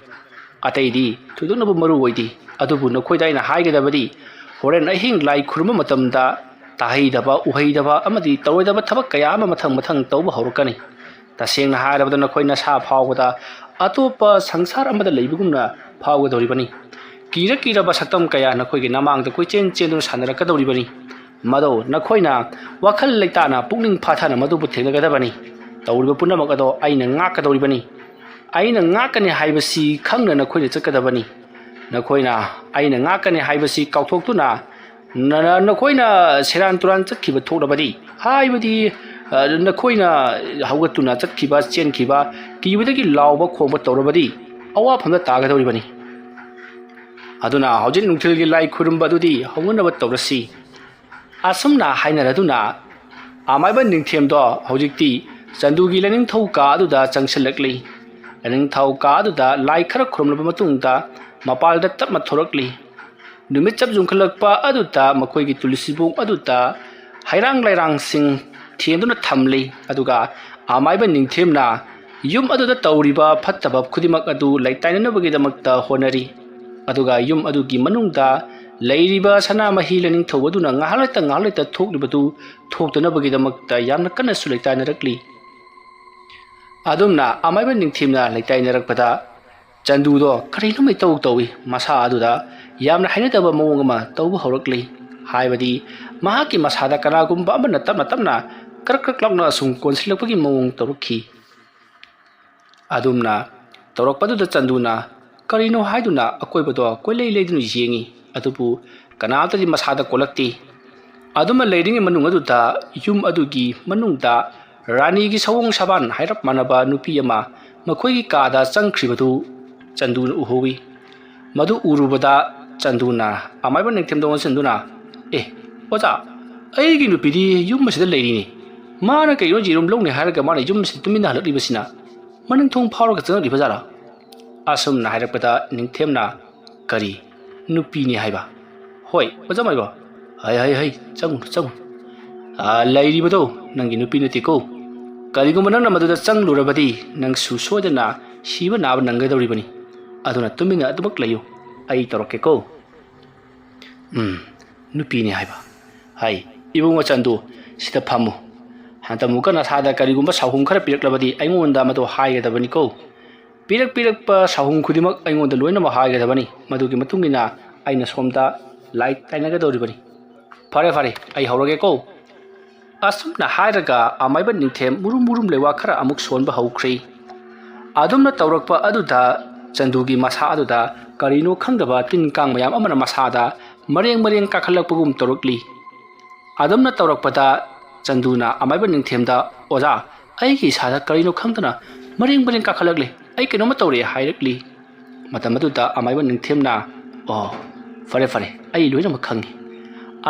ꯑꯇꯩꯗꯤ ꯊꯣꯏꯗꯣꯛꯅꯕ ꯃꯔꯨ ꯑꯣꯏꯗꯦ꯫ ꯑꯗꯨꯕꯨ ꯅꯈꯣꯏꯗ ꯑꯩꯅ ꯍꯥꯏꯒꯗꯕꯗꯤ, ꯍꯣꯔꯦꯟ ꯑꯍꯤꯡ ꯂꯥꯏ ꯈꯨꯔꯨꯝꯕ ꯃꯇꯝꯗ ꯇꯥꯍꯩꯗꯕ, ꯎꯍꯩꯗꯕ ꯑꯃꯗꯤ ꯇꯧꯔꯣꯏꯗꯕ ꯊꯕꯛ ꯀꯌꯥ ꯑꯃ ꯃꯊꯪ ꯃꯊꯪ ꯇꯧꯕ ꯍꯧꯔꯛꯀꯅꯤ꯫ ꯇꯁꯦꯡꯅ ꯍꯥꯏꯔꯕꯗ ꯅꯈꯣꯏ ꯅꯁꯥ ꯐꯥꯎꯕꯗ ꯑꯇꯣꯞꯄ ꯁꯪꯁꯥꯔ ꯑꯃꯗ ꯂꯩꯕꯒꯨꯝꯅ ꯐꯥꯎꯒꯗꯧꯔꯤꯕꯅꯤ꯫ ꯀꯤꯔ ꯀꯤꯔꯕ ꯁꯛꯇꯝ ꯀꯌꯥ ꯅꯈꯣꯏꯒꯤ ꯅꯃꯥꯡꯗ ꯀꯣꯏꯆꯦꯟ ꯆꯦꯟꯗꯨꯅ ꯁꯥꯟꯅꯔꯛꯀꯗꯧꯔꯤꯕꯅꯤ꯫ ꯃꯗꯣ ꯅꯈꯣꯏꯅ ꯋꯥꯈꯜ ꯂꯩꯇꯥꯅ ꯄꯨꯛꯅꯤꯡ ꯐꯥꯊꯅ ꯃꯗꯨꯕꯨ ꯊꯦꯡꯅꯒꯗꯕꯅꯤ꯫ ꯇꯧꯔꯤꯕ ꯄꯨꯝꯅꯃꯛ ꯑꯗꯣ ꯑꯩꯅ ꯉꯥꯛꯀꯗꯧꯔꯤꯕꯅꯤ꯫ ꯑꯩꯅ ꯉꯥꯛꯀꯅꯤ ꯍꯥꯏꯕꯁꯤ ꯈꯪꯅ ꯅꯈꯣꯏꯅ ꯆꯠꯀꯗꯕꯅꯤ꯫ ꯅꯈꯣꯏꯅ ꯑꯩꯅ ꯉꯥꯛꯀꯅꯤ ꯍꯥꯏꯕꯁꯤ ꯀꯥꯎꯊꯣꯛꯇꯨꯅ ꯅ-, ꯅ-, ꯅꯈꯣꯏꯅ ꯁꯦꯔꯥꯟ ꯇꯨꯔꯥꯟ ꯆꯠꯈꯤꯕ ꯊꯣꯛꯂꯕꯗꯤ, ꯍꯥꯏꯕꯗꯤ, ꯑ, ꯅꯈꯣꯏꯅ ꯍꯧꯒꯠꯇꯨꯅ ꯆꯠꯈꯤꯕ, ꯆꯦꯟꯈꯤꯕ, ꯀꯤꯕꯗꯒꯤ ꯂꯥꯎꯕ ꯈꯣꯡꯕ ꯇꯧꯔꯕꯗꯤ ꯑꯋꯥꯐꯝꯗ ꯇꯥꯒꯗꯧꯔꯤꯕꯅꯤ꯫ ꯑꯗꯨꯅ ꯍꯧꯖꯤꯛ ꯅꯨꯡꯊꯤꯜꯒꯤ ꯂꯥꯏ ꯈꯨꯔꯨꯝꯕ ꯑꯗꯨꯗꯤ ꯍꯧꯅꯅꯕ ꯇꯧꯔꯁꯤ꯫ ꯑꯁꯨꯝꯅ ꯍꯥꯏꯅꯔꯗꯨꯅ ꯑꯃꯥꯏꯕ ꯅꯤꯡꯊꯦꯝꯗꯣ ꯍꯧꯖꯤꯛꯇꯤ ꯆꯟꯗꯨꯒꯤ ꯂꯥꯏꯅꯤꯡꯊꯧ ꯀꯥ ꯑꯗꯨꯗ ꯆꯪꯁꯤꯜꯂꯛꯂꯤ꯫ ꯂꯥꯏꯅꯤꯡꯊꯧ ꯀꯥ ꯑꯗꯨꯗ ꯂꯥꯏ ꯈꯔ ꯈꯨꯔꯨꯝꯂꯕ ꯃꯇꯨꯡꯗ ꯃꯄꯥꯜꯗ ꯇꯞꯅ ꯊꯣꯔꯛꯂꯤ꯫ ꯅꯨꯃꯤꯠ ꯆꯞ ꯌꯨꯡꯈꯠꯂꯛꯄ ꯑꯗꯨꯗ ꯃꯈꯣꯏꯒꯤ ꯇꯨꯜꯁꯤꯕꯣꯡ ꯑꯗꯨꯗ ꯍꯩꯔꯥꯡ ꯂꯩꯔꯥꯡꯁꯤꯡ ꯊꯦꯟꯗꯨꯅ ꯊꯝꯂꯤ꯫ ꯑꯗꯨꯒ ꯑꯃꯥꯏꯕ ꯅꯤꯡꯊꯦꯝꯅ ꯌꯨꯝ ꯑꯗꯨꯗ ꯇꯧꯔꯤꯕ ꯐꯠꯇꯕ ꯈꯨꯗꯤꯡꯃꯛ ꯑꯗꯨ ꯂꯩꯇꯥꯏꯅꯅꯕꯒꯤꯗꯃꯛꯇ ꯍꯣꯠꯅꯔꯤ꯫ ꯑꯗꯨꯒ ꯌꯨꯝ ꯑꯗꯨꯒꯤ ꯃꯅꯨꯡꯗ ꯂꯩꯔꯤꯕ ꯁꯅꯥꯃꯍꯤ ꯂꯥꯏꯅꯤꯡꯊꯧ ꯑꯗꯨꯅ ꯉꯥꯏꯍꯥꯛ ꯂꯩꯇ ꯉꯥꯏꯍꯥꯛ ꯂꯩꯇ ꯊꯣꯛꯂꯤꯕꯗꯨ ꯊꯣꯛꯇꯅꯕꯒꯤꯗꯃꯛꯇ ꯌꯥꯝꯅ ꯀꯟꯅꯁꯨ ꯂꯩꯇꯥꯏꯅꯔꯛꯂꯤ꯫ ꯑꯗꯨꯝꯅ ꯑꯃꯥꯏꯕ ꯅꯤꯡꯊꯦꯝꯅ ꯂꯩꯇꯥꯏꯅꯔꯛꯄꯗ ꯆꯟꯗꯨꯗꯣ ꯀꯔꯤꯅꯣꯃ ꯏꯇꯧ ꯇꯧꯏ꯫ ꯃꯁꯥ ꯑꯗꯨꯗ ꯌꯥꯝꯅ ꯍꯩꯅꯗꯕ ꯃꯑꯣꯡ ꯑꯃ ꯇꯧꯕ ꯍꯧꯔꯛꯂꯤ꯫ ꯍꯥꯏꯕꯗꯤ ꯃꯍꯥꯛꯀꯤ ꯃꯁꯥꯗ ꯀꯅꯥꯒꯨꯝꯕ ꯑꯃꯅ ꯇꯞꯅ ꯇꯞꯅ ꯀ꯭ꯔꯛ ꯀ꯭ꯔꯛ ꯂꯥꯎꯅ ꯑꯁꯨꯝ ꯀꯣꯟꯁꯤꯜꯂꯛꯄꯒꯤ ꯃꯑꯣꯡ ꯇꯧꯔꯛꯈꯤ꯫ ꯑꯗꯨꯝꯅ ꯇꯧꯔꯛꯄꯗꯨꯗ ꯆꯟꯗꯨꯅ ꯀꯔꯤꯅꯣ ꯍꯥꯏꯗꯨꯅ ꯑꯀꯣꯏꯕꯗꯣ ꯀꯣꯏꯂꯩ ꯂꯩꯗꯨꯅ ꯌꯦꯡꯏ꯫ ꯑꯗꯨꯕꯨ ꯀꯅꯥꯝꯇꯗꯤ ꯃꯁꯥꯗ ꯀꯣꯜꯂꯛꯇꯦ꯫ ꯑꯗꯨꯃ ꯂꯩꯔꯤꯉꯩ ꯃꯅꯨꯡ ꯑꯗꯨꯗ ꯌꯨꯝ ꯑꯗꯨꯒꯤ ꯃꯅꯨꯡꯗ ꯔꯥꯅꯤꯒꯤ ꯁꯑꯣꯡ ꯁꯥꯕꯥꯟ ꯍꯥꯏꯔꯞ ꯃꯥꯟꯅꯕ ꯅꯨꯄꯤ ꯑꯃ ꯃꯈꯣꯏꯒꯤ ꯀꯥꯗ ꯆꯪꯈ꯭ꯔꯤꯕꯗꯨ ꯆꯟꯗꯨꯅ ꯎꯍꯧꯏ꯫ ꯃꯗꯨ ꯎꯔꯨꯕꯗ ꯆꯟꯗꯨꯅ ꯑꯃꯥꯏꯕ ꯅꯤꯡꯊꯦꯝꯗ ꯑꯣꯟꯁꯤꯟꯗꯨꯅ, "ꯑꯦ, ꯑꯣꯖꯥ, ꯑꯩꯒꯤ ꯅꯨꯄꯤꯗꯤ ꯌꯨꯝ ꯑꯁꯤꯗ ꯂꯩꯔꯤꯅꯤ꯫ ꯃꯥꯅ ꯀꯩꯅꯣ ꯌꯦꯔꯨꯝ ꯂꯧꯅꯤ ꯍꯥꯏꯔꯒ ꯃꯥꯅ ꯌꯨꯝ ꯑꯁꯤꯗ ꯇꯨꯃꯤꯟꯅ ꯍꯜꯂꯛꯂꯤꯕꯁꯤꯅ? ꯃꯅꯤꯡ ꯊꯣꯡ ꯐꯥꯎꯔꯒ ꯆꯪꯂꯛꯂꯤꯕ ꯖꯥꯠꯂꯥ?" ꯑꯁꯨꯝꯅ ꯍꯥꯏꯔꯛꯄꯗ ꯅꯤꯡꯊꯦꯝꯅ, "ꯀꯔꯤ? ꯅꯨꯄꯤꯅꯤ ꯍꯥꯏꯕ?" "ꯍꯣꯏ, ꯑꯣꯖꯥ ꯃꯥꯏꯕ꯫ ꯍꯩ, ꯍꯩ, ꯍꯩ, ꯆꯪꯉꯨ, ꯆꯪꯉꯨ꯫ ꯑꯥ, ꯂꯩꯔꯤꯕꯗꯣ ꯅꯪꯒꯤ ꯅꯨꯄꯤ ꯅꯠꯇꯦꯀꯣ꯫ ꯀꯔꯤꯒꯨꯝꯕ ꯅꯪꯅ ꯃꯗꯨꯗ ꯆꯪꯂꯨꯔꯕꯗꯤ ꯅꯪꯁꯨ ꯁꯣꯏꯗꯅ ꯁꯤꯕ ꯅꯥꯕ ꯅꯪꯒꯗꯧꯔꯤꯕꯅꯤ꯫ ꯑꯗꯨꯅ ꯇꯨꯃꯤꯟꯅ ꯑꯗꯨꯃꯛ ꯂꯩꯌꯨ꯫ ꯑꯩ ꯇꯧꯔꯛꯀꯦꯀꯣ꯫" "ꯎꯝ, ꯅꯨꯄꯤꯅꯤ ꯍꯥꯏꯕ꯫ ꯍꯥꯏ, ꯏꯕꯨꯡꯉꯣ ꯆꯟꯗꯨ, ꯁꯤꯗ ꯐꯝꯃꯨ꯫ ꯍꯟꯗꯛ ꯑꯃꯨꯛꯀ ꯅꯁꯥꯗ ꯀꯔꯤꯒꯨꯝꯕ ꯁꯥꯎꯍꯨꯝ ꯈꯔ ꯄꯤꯔꯛꯂꯕꯗꯤ ꯑꯩꯉꯣꯟꯗ ꯃꯗꯨ ꯍꯥꯏꯒꯗꯕꯅꯤꯀꯣ꯫ ꯄꯤꯔꯛ ꯄꯤꯔꯛꯄ ꯁꯥꯎꯍꯨꯝ ꯈꯨꯗꯤꯡꯃꯛ ꯑꯩꯉꯣꯟꯗ ꯂꯣꯏꯅꯃꯛ ꯍꯥꯏꯒꯗꯕꯅꯤ꯫ ꯃꯗꯨꯒꯤ ꯃꯇꯨꯡ ꯏꯟꯅ ꯑꯩꯅ ꯁꯣꯝꯗ ꯂꯥꯏ ꯇꯥꯏꯅꯒꯗꯧꯔꯤꯕꯅꯤ꯫ ꯐꯔꯦ, ꯐꯔꯦ, ꯑꯩ ꯍꯧꯔꯒꯦꯀꯣ꯫" ꯑꯁꯨꯝꯅ ꯍꯥꯏꯔꯒ ꯑꯃꯥꯏꯕ ꯅꯤꯡꯊꯦꯝ ꯃꯨꯔꯨꯝ ꯃꯨꯔꯨꯝ ꯂꯩꯋꯥ ꯈꯔ ꯑꯃꯨꯛ ꯁꯣꯟꯕ ꯍꯧꯈ꯭ꯔꯦ꯫ ꯑꯗꯨꯝꯅ ꯇꯧꯔꯛꯄ ꯑꯗꯨꯗ ꯆꯟꯗꯨꯒꯤ ꯃꯁꯥ ꯑꯗꯨꯗ ꯀꯔꯤꯅꯣ ꯈꯪꯗꯕ ꯇꯤꯟ ꯀꯥꯡ ꯃꯌꯥꯝ ꯑꯃꯅ ꯃꯁꯥꯗ ꯃꯔꯦꯡ ꯃꯔꯦꯡ ꯀꯥꯈꯠꯂꯛꯄꯒꯨꯝ ꯇꯧꯔꯛꯂꯤ꯫ ꯑꯗꯨꯝꯅ ꯇꯧꯔꯛꯄꯗ ꯆꯟꯗꯨꯅ ꯑꯃꯥꯏꯕ ꯅꯤꯡꯊꯦꯝꯗ, "ꯑꯣꯖꯥ, ꯑꯩꯒꯤ ꯏꯁꯥꯗ ꯀꯔꯤꯅꯣ ꯈꯪꯗꯅ ꯃꯔꯦꯡ ꯃꯔꯦꯡ ꯀꯥꯈꯠꯂꯛꯂꯦ, ꯑꯩ ꯀꯩꯅꯣꯝꯃ ꯇꯧꯔꯦ" ꯍꯥꯏꯔꯛꯂꯤ꯫ ꯃꯇꯝ ꯑꯗꯨꯗ ꯑꯃꯥꯏꯕ ꯅꯤꯡꯊꯦꯝꯅ, "ꯑꯣ, ꯐꯔꯦ ꯐꯔꯦ, ꯑꯩ ꯂꯣꯏꯅꯃꯛ ꯈꯪꯉꯤ꯫"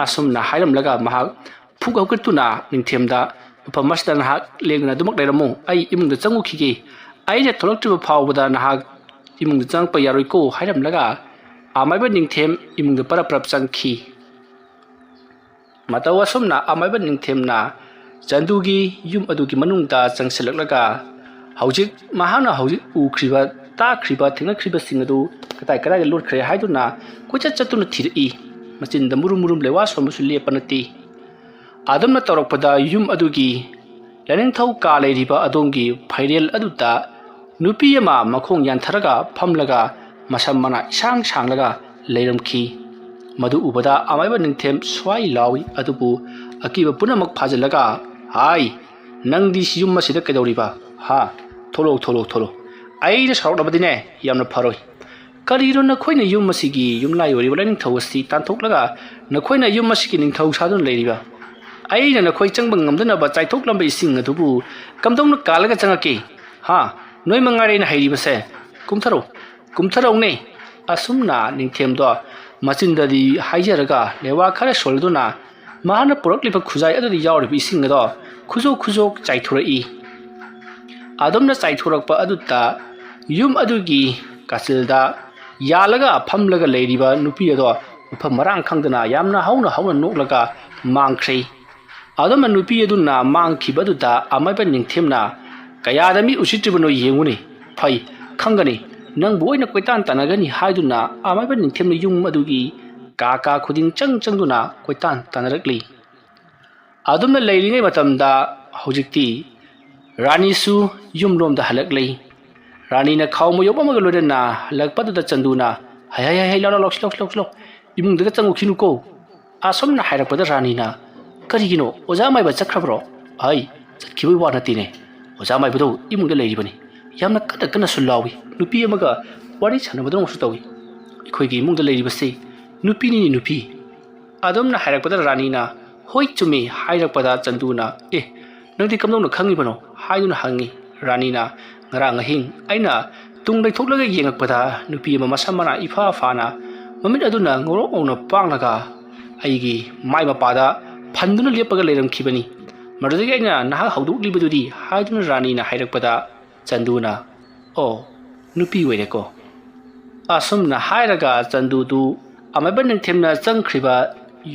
ꯑꯁꯨꯝꯅ ꯍꯥꯏꯔꯝꯂꯒ ꯃꯍꯥꯛ ꯐꯨꯛ ꯍꯧꯒꯠꯇꯨꯅ ꯅꯤꯡꯊꯦꯝꯗ, "ꯃꯐꯝ ꯑꯁꯤꯗ ꯅꯍꯥꯛ ꯂꯦꯡꯗꯅ ꯑꯗꯨꯃꯛ ꯂꯩꯔꯝꯃꯨ, ꯑꯩ ꯏꯃꯨꯡꯗ ꯆꯪꯉꯨꯈꯤꯒꯦ꯫ ꯑꯩꯅ ꯊꯣꯛꯂꯛꯇ꯭ꯔꯤꯕ ꯐꯥꯎꯕꯗ ꯅꯍꯥꯛ ꯏꯃꯨꯡꯗ ꯆꯪꯉꯛꯄ ꯌꯥꯔꯣꯏꯀꯣ" ꯍꯥꯏꯔꯝꯂꯒ ꯑꯃꯥꯏꯕ ꯅꯤꯡꯊꯦꯝ ꯏꯃꯨꯡꯗ ꯄꯔꯞ ꯄꯔꯞ ꯆꯪꯈꯤ꯫ ꯃꯇꯧ ꯑꯁꯨꯝꯅ ꯑꯃꯥꯏꯕ ꯅꯤꯡꯊꯦꯝꯅ ꯆꯟꯗꯨꯒꯤ ꯌꯨꯝ ꯑꯗꯨꯒꯤ ꯃꯅꯨꯡꯗ ꯆꯪꯁꯤꯜꯂꯛꯂꯒ ꯍꯧꯖꯤꯛ ꯃꯍꯥꯛꯅ ꯍꯧꯖꯤꯛ ꯎꯈ꯭ꯔꯤꯕ ꯇꯥꯈ꯭ꯔꯤꯕ ꯊꯦꯡꯅꯈ꯭ꯔꯤꯕꯁꯤꯡ ꯑꯗꯨ ꯀꯗꯥꯏ ꯀꯗꯥꯏꯗ ꯂꯣꯠꯈ꯭ꯔꯦ ꯍꯥꯏꯗꯨꯅ ꯀꯣꯏꯆꯠ ꯆꯠꯇꯨꯅ ꯊꯤꯔꯛꯏ꯫ ꯃꯆꯤꯟꯗ ꯃꯨꯔꯨꯝ ꯃꯨꯔꯨꯝ ꯂꯩꯋꯥ ꯁꯣꯟꯕꯁꯨ ꯂꯦꯞꯄ ꯅꯠꯇꯦ꯫ ꯑꯗꯨꯝꯅ ꯇꯧꯔꯛꯄꯗ ꯌꯨꯝ ꯑꯗꯨꯒꯤ ꯂꯥꯏꯅꯤꯡꯊꯧ ꯀꯥ ꯂꯩꯔꯤꯕ ꯑꯗꯣꯝꯒꯤ ꯐꯩꯔꯦꯜ ꯑꯗꯨꯗ ꯅꯨꯄꯤ ꯑꯃ ꯃꯈꯣꯡ ꯌꯥꯟꯊꯔꯒ ꯐꯝꯂꯒ ꯃꯁꯝ ꯃꯅꯥ ꯏꯁꯥꯡ ꯁꯥꯡꯂꯒ ꯂꯩꯔꯝꯈꯤ꯫ ꯃꯗꯨ ꯎꯕꯗ ꯑꯃꯥꯏꯕ ꯅꯤꯡꯊꯦꯝ ꯁ꯭ꯋꯥꯏ ꯂꯥꯎꯏ, ꯑꯗꯨꯕꯨ ꯑꯀꯤꯕ ꯄꯨꯝꯅꯃꯛ ꯐꯥꯖꯤꯜꯂꯒ, "ꯍꯥꯏ, ꯅꯪꯗꯤ ꯁꯤ ꯌꯨꯝ ꯑꯁꯤꯗ ꯀꯩꯗꯧꯔꯤꯕ? ꯍꯥ? ꯊꯣꯛꯂꯛꯑꯣ, ꯊꯣꯛꯂꯛꯑꯣ, ꯊꯣꯛꯂꯛꯑꯣ꯫ ꯑꯩꯅ ꯁꯥꯎꯔꯛꯂꯕꯗꯤꯅꯦ, ꯌꯥꯝꯅ ꯐꯔꯣꯏ꯫ ꯀꯔꯤꯅꯣ ꯅꯈꯣꯏꯅ ꯌꯨꯝ ꯑꯁꯤꯒꯤ ꯌꯨꯝꯂꯥꯏ ꯑꯣꯏꯔꯤꯕ ꯂꯥꯏꯅꯤꯡꯊꯧ ꯑꯁꯤ ꯇꯥꯟꯊꯣꯛꯂꯒ ꯅꯈꯣꯏꯅ ꯌꯨꯝ ꯑꯁꯤꯒꯤ ꯅꯤꯡꯊꯧ ꯁꯥꯗꯨꯅ ꯂꯩꯔꯤꯕ? ꯑꯩꯅ ꯅꯈꯣꯏ ꯆꯪꯕ ꯉꯝꯗꯅꯕ ꯆꯥꯏꯊꯣꯛꯂꯝꯕ ꯏꯁꯤꯡ ꯑꯗꯨꯕꯨ ꯀꯝꯗꯧꯅ ꯀꯥꯜꯂꯒ ꯆꯪꯉꯛꯀꯦ? ꯍꯥ? ꯅꯣꯏ ꯃꯉꯥꯏꯔꯦ ꯑꯩꯅ ꯍꯩꯔꯤꯕꯁꯦ꯫ ꯀꯨꯝꯊꯔꯣ, ꯀꯨꯝꯊꯔꯛꯎꯅꯦ!" ꯑꯁꯨꯝꯅ ꯅꯤꯡꯊꯦꯝꯗꯣ ꯃꯆꯤꯟꯗꯗꯤ ꯍꯥꯏꯖꯔꯒ ꯂꯩꯋꯥ ꯈꯔ ꯁꯣꯜꯂꯗꯨꯅ ꯃꯍꯥꯛꯅ ꯄꯨꯔꯛꯂꯤꯕ ꯈꯨꯖꯥꯏ ꯑꯗꯨꯗ ꯌꯥꯎꯔꯤꯕ ꯏꯁꯤꯡ ꯑꯗꯣ ꯈꯨꯖꯣꯛ ꯈꯨꯖꯣꯛ ꯆꯥꯏꯊꯣꯔꯛꯏ꯫ ꯑꯗꯨꯝꯅ ꯆꯥꯏꯊꯣꯔꯛꯄ ꯑꯗꯨꯗ ꯌꯨꯝ ꯑꯗꯨꯒꯤ ꯀꯥꯆꯤꯜꯗ ꯌꯥꯜꯂꯒ ꯐꯝꯂꯒ ꯂꯩꯔꯤꯕ ꯅꯨꯄꯤ ꯑꯗꯣ ꯃꯐꯝ ꯃꯔꯥꯡ ꯈꯪꯗꯅ ꯌꯥꯝꯅ ꯍꯧꯅ ꯍꯧꯅ ꯅꯣꯛꯂꯒ ꯃꯥꯡꯈ꯭ꯔꯦ꯫ ꯑꯗꯨꯝꯅ ꯅꯨꯄꯤ ꯑꯗꯨꯅ ꯃꯥꯡꯈꯤꯕ ꯑꯗꯨꯗ ꯑꯃꯥꯏꯕ ꯅꯤꯡꯊꯦꯝꯅ, "ꯀꯌꯥꯗ ꯃꯤ ꯎꯁꯤꯠꯇ꯭ꯔꯤꯕꯅꯣ ꯌꯦꯡꯉꯨꯅꯦ꯫ ꯐꯩ, ꯈꯪꯒꯅꯤ, ꯅꯪꯕꯨ ꯑꯩꯅ ꯀꯣꯏꯇꯥꯟ ꯇꯥꯟꯅꯒꯅꯤ" ꯍꯥꯏꯗꯨꯅ ꯑꯃꯥꯏꯕ ꯅꯤꯡꯊꯦꯝꯅ ꯌꯨꯝ ꯑꯗꯨꯒꯤ ꯀꯥ ꯀꯥ ꯈꯨꯗꯤꯡ ꯆꯪ ꯆꯪꯗꯨꯅ ꯀꯣꯏꯇꯥꯟ ꯇꯥꯟꯅꯔꯛꯂꯤ꯫ ꯑꯗꯨꯝꯅ ꯂꯩꯔꯤꯉꯩ ꯃꯇꯝꯗ ꯍꯧꯖꯤꯛꯇꯤ ꯔꯥꯅꯤꯁꯨ ꯌꯨꯝꯂꯣꯝꯗ ꯍꯜꯂꯛꯂꯤ꯫ ꯔꯥꯅꯤꯅ ꯈꯥꯎ ꯃꯌꯣꯞ ꯑꯃꯒ ꯂꯣꯏꯅꯅ ꯍꯜꯂꯛꯄꯗꯨꯗ ꯆꯟꯗꯨꯅ, "ꯍꯩ, ꯍꯩ, ꯍꯩ, ꯍꯩ, ꯂꯥꯎ, ꯂꯥꯎ, ꯂꯥꯎ, ꯁꯤ ꯂꯥꯎ, ꯁꯤ ꯂꯥꯎ, ꯁꯤ ꯂꯥꯎ, ꯏꯃꯨꯡꯗꯒ ꯆꯪꯉꯨꯈꯤꯅꯨꯀꯣ!" ꯑꯁꯨꯝꯅ ꯍꯥꯏꯔꯛꯄꯗ ꯔꯥꯅꯤꯅ, "ꯀꯔꯤꯒꯤꯅꯣ? ꯑꯣꯖꯥ ꯃꯥꯏꯕ ꯆꯠꯈ꯭ꯔꯕ꯭ꯔꯣ?" "ꯍꯩ, ꯆꯠꯈꯤꯕꯒꯤ ꯋꯥ ꯅꯠꯇꯦꯅꯦ꯫ ꯑꯣꯖꯥ ꯃꯥꯏꯕꯗꯣ ꯏꯃꯨꯡꯗ ꯂꯩꯔꯤꯕꯅꯤ꯫ ꯌꯥꯝꯅ ꯀꯟꯅ ꯀꯟꯅꯁꯨ ꯂꯥꯎꯏ꯫ ꯅꯨꯄꯤ ꯑꯃꯒ ꯋꯥꯔꯤ ꯁꯥꯟꯅꯕꯗꯧꯅꯁꯨ ꯇꯧꯏ꯫ ꯑꯩꯈꯣꯏꯒꯤ ꯏꯃꯨꯡꯗ ꯂꯩꯔꯤꯕꯁꯤ ꯅꯨꯄꯤꯅꯤꯅꯦ, ꯅꯨꯄꯤ!" ꯑꯗꯨꯝꯅ ꯍꯥꯏꯔꯛꯄꯗ ꯔꯥꯅꯤꯅ, "ꯍꯣꯏ, ꯆꯨꯝꯃꯤ" ꯍꯥꯏꯔꯛꯄꯗ ꯆꯟꯗꯨꯅ, "ꯑꯦ, ꯅꯪꯗꯤ ꯀꯝꯗꯧꯅ ꯈꯪꯉꯤꯕꯅꯣ?" ꯍꯥꯏꯗꯨꯅ ꯍꯪꯉꯤ꯫ ꯔꯥꯅꯤꯅ, "ꯉꯔꯥꯡ ꯑꯍꯤꯡ ꯑꯩꯅ ꯇꯨꯡ ꯂꯩꯊꯣꯛꯂꯒ ꯌꯦꯡꯉꯛꯄꯗ ꯅꯨꯄꯤ ꯑꯃ ꯃꯁꯝ ꯃꯅꯥ ꯏꯐꯥ ꯐꯥꯅ ꯃꯃꯤꯠ ꯑꯗꯨꯅ ꯉꯧꯔꯣꯛ ꯉꯧꯅ ꯄꯥꯡꯂꯒ ꯑꯩꯒꯤ ꯃꯥꯏ ꯃꯄꯥꯗ ꯐꯟꯗꯨꯅ ꯂꯦꯞꯄꯒ ꯂꯩꯔꯝꯈꯤꯕꯅꯤ꯫ ꯃꯗꯨꯗꯒꯤ ꯑꯩꯅ ꯅꯍꯥꯛ ꯍꯧꯗꯣꯛꯂꯤꯕꯗꯨꯗꯤ" ꯍꯥꯏꯗꯨꯅ ꯔꯥꯅꯤꯅ ꯍꯥꯏꯔꯛꯄꯗ ꯆꯟꯗꯨꯅ, "ꯑꯣ, ꯅꯨꯄꯤ ꯑꯣꯏꯔꯦꯀꯣ?" ꯑꯁꯨꯝꯅ ꯍꯥꯏꯔꯒ ꯆꯟꯗꯨꯗꯨ ꯑꯃꯥꯏꯕ ꯅꯤꯡꯊꯦꯝꯅ ꯆꯪꯈ꯭ꯔꯤꯕ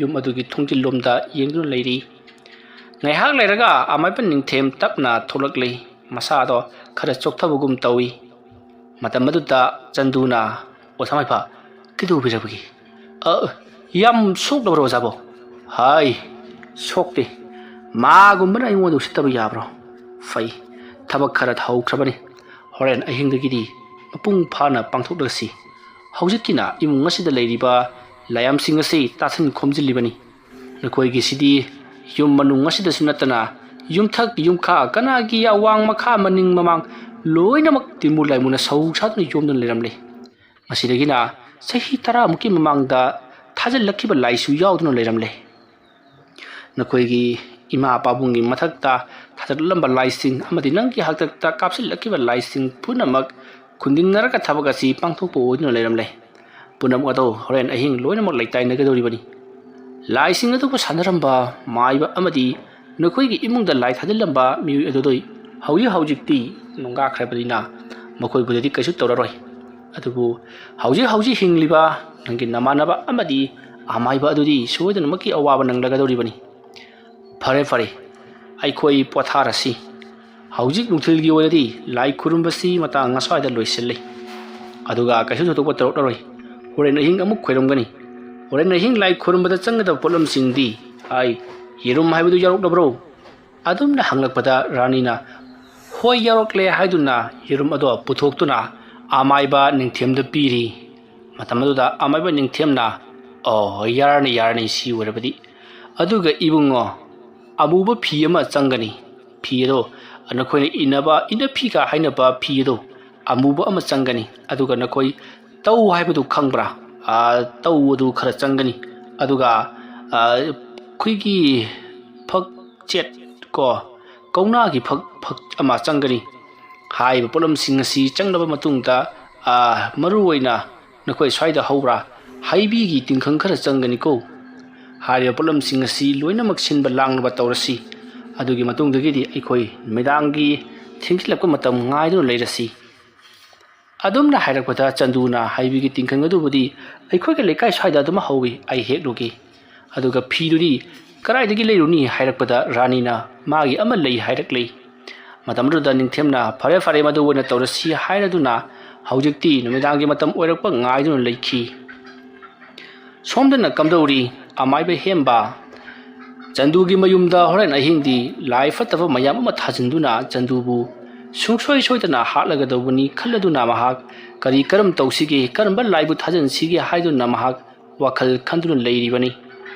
ꯌꯨꯝ ꯑꯗꯨꯒꯤ ꯊꯣꯡꯖꯤꯜꯂꯣꯝꯗ ꯌꯦꯡꯗꯨꯅ ꯂꯩꯔꯤ꯫ ꯉꯥꯏꯍꯥꯛ ꯂꯩꯔꯒ ꯑꯃꯥꯏꯕ ꯅꯤꯡꯊꯦꯝ ꯇꯞꯅ ꯊꯣꯛꯂꯛꯂꯤ꯫ ꯃꯁꯥꯗꯣ ꯈꯔ ꯆꯣꯛꯊꯕꯒꯨꯝ ꯇꯧꯏ꯫ ꯃꯇꯝ ꯑꯗꯨꯗ ꯆꯟꯗꯨꯅ, "ꯑꯣꯖꯥ ꯃꯥꯏꯐ, ꯀꯩꯗꯧꯕꯤꯔꯕꯒꯦ? ꯑ, ꯌꯥꯝ ꯁꯣꯛꯂꯕ꯭ꯔꯣ ꯑꯣꯖꯥꯕꯣ?" "ꯍꯥꯏ, ꯁꯣꯛꯇꯦ꯫ ꯃꯥꯒꯨꯝꯕꯅ ꯑꯩꯉꯣꯟꯗ ꯎꯁꯤꯠꯇꯕ ꯌꯥꯕ꯭ꯔꯣ? ꯐꯩ, ꯊꯕꯛ ꯈꯔ ꯍꯧꯈ꯭ꯔꯕꯅꯤ꯫ ꯍꯣꯔꯦꯟ ꯑꯍꯤꯡꯗꯒꯤꯗꯤ ꯃꯄꯨꯡ ꯐꯥꯅ ꯄꯥꯡꯊꯣꯛꯂꯁꯤ꯫ ꯍꯧꯖꯤꯛꯀꯤꯅ ꯏꯃꯨꯡ ꯑꯁꯤꯗ ꯂꯩꯔꯤꯕ ꯂꯥꯏꯌꯥꯝꯁꯤꯡ ꯑꯁꯤ ꯇꯥꯁꯤꯟ ꯈꯣꯝꯖꯤꯜꯂꯤꯕꯅꯤ꯫ ꯅꯈꯣꯏꯒꯤꯁꯤꯗꯤ ꯌꯨꯝ ꯃꯅꯨꯡ ꯑꯁꯤꯗꯁꯨ ꯅꯠꯇꯅ ꯌꯨꯝꯊꯛ ꯌꯨꯝꯈꯥ ꯀꯅꯥꯒꯤ ꯑꯋꯥꯡ ꯃꯈꯥ ꯃꯅꯤꯡ ꯃꯃꯥꯡ ꯂꯣꯏꯅꯃꯛ ꯇꯤꯟꯃꯨ ꯂꯥꯏꯃꯨꯅ ꯁꯧ ꯁꯥꯗꯨꯅ ꯌꯣꯝꯗꯨꯅ ꯂꯩꯔꯝꯂꯦ꯫ ꯃꯁꯤꯗꯒꯤꯅ ꯆꯍꯤ ꯇꯔꯥꯃꯨꯛꯀꯤ ꯃꯃꯥꯡꯗ ꯊꯥꯖꯤꯜꯂꯛꯈꯤꯕ ꯂꯥꯏꯁꯨ ꯌꯥꯎꯗꯨꯅ ꯂꯩꯔꯝꯂꯦ꯫ ꯅꯈꯣꯏꯒꯤ ꯏꯃꯥ ꯄꯥꯕꯨꯡꯒꯤ ꯃꯊꯛꯇ ꯊꯥꯗꯔꯛꯂꯝꯕ ꯂꯥꯏꯁꯤꯡ ꯑꯃꯗꯤ ꯅꯪꯒꯤ ꯍꯥꯛꯇꯛꯇ ꯀꯥꯞꯁꯤꯜꯂꯛꯈꯤꯕ ꯂꯥꯏꯁꯤꯡ ꯄꯨꯝꯅꯃꯛ ꯈꯨꯟꯗꯤꯟꯅꯔꯒ ꯊꯕꯛ ꯑꯁꯤ ꯄꯥꯡꯊꯣꯛꯄ ꯑꯣꯏꯗꯨꯅ ꯂꯩꯔꯝꯂꯦ꯫ ꯄꯨꯝꯅꯃꯛ ꯑꯗꯨ ꯍꯣꯔꯦꯟ ꯑꯍꯤꯡ ꯂꯣꯏꯅꯃꯛ ꯂꯩꯇꯥꯏꯅꯒꯗꯧꯔꯤꯕꯅꯤ꯫ ꯂꯥꯏꯁꯤꯡ ꯑꯗꯨꯕꯨ ꯁꯥꯟꯅꯔꯝꯕ ꯃꯥꯏꯕ ꯑꯃꯗꯤ ꯅꯈꯣꯏꯒꯤ ꯏꯃꯨꯡꯗ ꯂꯥꯏ ꯊꯥꯖꯤꯜꯂꯝꯕ ꯃꯤꯑꯣꯏ ꯑꯗꯨꯗꯤ ꯍꯧꯖꯤꯛ ꯍꯧꯖꯤꯛꯇꯤ ꯅꯨꯡꯒꯥꯈ꯭ꯔꯕꯅꯤꯅ ꯃꯈꯣꯏꯕꯨꯗꯗꯤ ꯀꯩꯁꯨ ꯇꯧꯔꯔꯣꯏ꯫ ꯑꯗꯨꯕꯨ ꯍꯧꯖꯤꯛ ꯍꯧꯖꯤꯛ ꯍꯤꯡꯂꯤꯕ ꯅꯪꯒꯤ ꯅꯃꯥꯟꯅꯕ ꯑꯃꯗꯤ ꯑꯃꯥꯏꯕ ꯑꯗꯨꯗꯤ ꯁꯣꯏꯗꯅꯃꯛꯀꯤ ꯑꯋꯥꯕ ꯅꯪꯂꯒꯗꯧꯔꯤꯕꯅꯤ꯫ ꯐꯔꯦ ꯐꯔꯦ, ꯑꯩꯈꯣꯏ ꯄꯣꯊꯥꯔꯁꯤ꯫ ꯍꯧꯖꯤꯛ ꯅꯨꯡꯊꯤꯜꯒꯤ ꯑꯣꯏꯅꯗꯤ ꯂꯥꯏ ꯈꯨꯔꯨꯝꯕꯁꯤ ꯃꯇꯥꯡ ꯑꯁ꯭ꯋꯥꯏꯗ ꯂꯣꯏꯁꯤꯜꯂꯤ꯫ ꯑꯗꯨꯒ ꯀꯩꯁꯨ ꯊꯣꯏꯗꯣꯛꯄ ꯇꯧꯔꯛꯂꯔꯣꯏ꯫ ꯍꯣꯔꯦꯟ ꯑꯍꯤꯡ ꯑꯃꯨꯛ ꯈꯣꯏꯔꯝꯒꯅꯤ꯫ ꯍꯣꯔꯦꯟ ꯑꯍꯤꯡ ꯂꯥꯏ ꯈꯨꯔꯨꯝꯕꯗ ꯆꯪꯒꯗꯕ ꯄꯣꯠꯂꯝꯁꯤꯡꯗꯤ, ꯑꯩ, ꯌꯦꯔꯨꯝ ꯍꯥꯏꯕꯗꯨ ꯌꯥꯎꯔꯛꯂꯕ꯭ꯔꯣ?" ꯑꯗꯨꯝꯅ ꯍꯪꯂꯛꯄꯗ ꯔꯥꯅꯤꯅ, "ꯍꯣꯏ, ꯌꯥꯎꯔꯛꯂꯦ" ꯍꯥꯏꯗꯨꯅ ꯌꯦꯔꯨꯝ ꯑꯗꯣ ꯄꯨꯊꯣꯛꯇꯨꯅ ꯑꯃꯥꯏꯕ ꯅꯤꯡꯊꯦꯝꯗ ꯄꯤꯔꯤ꯫ ꯃꯇꯝ ꯑꯗꯨꯗ ꯑꯃꯥꯏꯕ ꯅꯤꯡꯊꯦꯝꯅ, "ꯑꯣ, ꯌꯥꯔꯅꯤ, ꯌꯥꯔꯅꯤ, ꯁꯤ ꯑꯣꯏꯔꯕꯗꯤ꯫ ꯑꯗꯨꯒ ꯏꯕꯨꯡꯉꯣ, ꯑꯃꯨꯕ ꯐꯤ ꯑꯃ ꯆꯪꯒꯅꯤ꯫ ꯐꯤ ꯑꯗꯣ ꯅꯈꯣꯏꯅ ꯏꯟꯅꯕ, ꯏꯟꯅꯐꯤꯒ ꯍꯥꯏꯅꯕ ꯐꯤ ꯑꯗꯣ ꯑꯃꯨꯕ ꯑꯃ ꯆꯪꯒꯅꯤ꯫ ꯑꯗꯨꯒ ꯅꯈꯣꯏ ꯇꯧ ꯍꯥꯏꯕꯗꯨ ꯈꯪꯕ꯭ꯔꯥ? ꯑꯥ, ꯇꯧ ꯑꯗꯨ ꯈꯔ ꯆꯪꯒꯅꯤ꯫ ꯑꯗꯨꯒ, ꯑꯥ, ꯑꯩꯈꯣꯏꯒꯤ ꯐꯛ ꯆꯦꯠ ꯀꯣ, ꯀꯧꯅꯥꯒꯤ ꯐꯛ, ꯐꯛ ꯑꯃ ꯆꯪꯒꯅꯤ꯫ ꯍꯥꯏꯔꯤꯕ ꯄꯣꯠꯂꯝꯁꯤꯡ ꯑꯁꯤ ꯆꯪꯂꯕ ꯃꯇꯨꯡꯗ, ꯑꯥ, ꯃꯔꯨ ꯑꯣꯏꯅ ꯅꯈꯣꯏ ꯁ꯭ꯋꯥꯏꯗ ꯍꯧꯕ꯭ꯔꯥ? ꯍꯩꯕꯤꯒꯤ ꯇꯤꯡꯈꯪ ꯈꯔ ꯆꯪꯒꯅꯤꯀꯣ꯫ ꯍꯥꯏꯔꯤꯕ ꯄꯣꯠꯂꯝꯁꯤꯡ ꯑꯁꯤ ꯂꯣꯏꯅꯃꯛ ꯁꯤꯟꯕ ꯂꯥꯡꯅꯕ ꯇꯧꯔꯁꯤ꯫ ꯑꯗꯨꯒꯤ ꯃꯇꯨꯡꯗꯒꯤꯗꯤ ꯑꯩꯈꯣꯏ ꯅꯨꯃꯤꯗꯥꯡꯒꯤ ꯊꯦꯡꯖꯤꯜꯂꯛꯄ ꯃꯇꯝ ꯉꯥꯏꯗꯨꯅ ꯂꯩꯔꯁꯤ꯫" ꯑꯗꯨꯝꯅ ꯍꯥꯏꯔꯛꯄꯗ ꯆꯟꯗꯨꯅ, "ꯍꯩꯕꯤꯒꯤ ꯇꯤꯡꯈꯪ ꯑꯗꯨꯕꯨꯗꯤ ꯑꯩꯈꯣꯏꯒꯤ ꯂꯩꯀꯥꯏ ꯁ꯭ꯋꯥꯏꯗ ꯑꯗꯨꯝ ꯍꯧꯏ, ꯑꯩ ꯍꯦꯛꯂꯨꯒꯦ꯫ ꯑꯗꯨꯒ ꯐꯤꯗꯨꯗꯤ ꯀꯗꯥꯏꯗꯒꯤ ꯂꯩꯔꯨꯅꯤ?" ꯍꯥꯏꯔꯛꯄꯗ ꯔꯥꯅꯤꯅ, "ꯃꯥꯒꯤ ꯑꯃ ꯂꯩ" ꯍꯥꯏꯔꯛꯂꯦ꯫ ꯃꯇꯝ ꯑꯗꯨꯗ ꯅꯤꯡꯊꯦꯝꯅ, "ꯐꯔꯦ, ꯐꯔꯦ, ꯃꯗꯨ ꯑꯣꯏꯅ ꯇꯧꯔꯁꯤ" ꯍꯥꯏꯔꯗꯨꯅ ꯍꯧꯖꯤꯛꯇꯤ ꯅꯨꯃꯤꯗꯥꯡꯒꯤ ꯃꯇꯝ ꯑꯣꯏꯔꯛꯄ ꯉꯥꯏꯗꯨꯅ ꯂꯩꯈꯤ꯫ ꯁꯣꯝꯗꯅ ꯀꯝꯗꯧꯔꯤ ꯑꯃꯥꯏꯕ ꯍꯦꯝꯕ? ꯆꯟꯗꯨꯒꯤ ꯃꯌꯨꯝꯗ ꯍꯣꯔꯦꯟ ꯑꯍꯤꯡꯗꯤ ꯂꯥꯏ ꯐꯠꯇꯕ ꯃꯌꯥꯝ ꯑꯃ ꯊꯥꯖꯤꯟꯗꯨꯅ ꯆꯟꯗꯨꯕꯨ ꯁꯨꯡꯁꯣꯏ ꯁꯣꯏꯗꯅ ꯍꯥꯠꯂꯒꯗꯧꯕꯅꯤ ꯈꯜꯂꯗꯨꯅ ꯃꯍꯥꯛ ꯀꯔꯤ ꯀꯔꯝ ꯇꯧꯁꯤꯒꯦ, ꯀꯔꯝꯕ ꯂꯥꯏꯕꯨ ꯊꯥꯖꯤꯟꯁꯤꯒꯦ ꯍꯥꯏꯗꯨꯅ ꯃꯍꯥꯛ ꯋꯥꯈꯜ ꯈꯟꯗꯨꯅ ꯂꯩꯔꯤꯕꯅꯤ꯫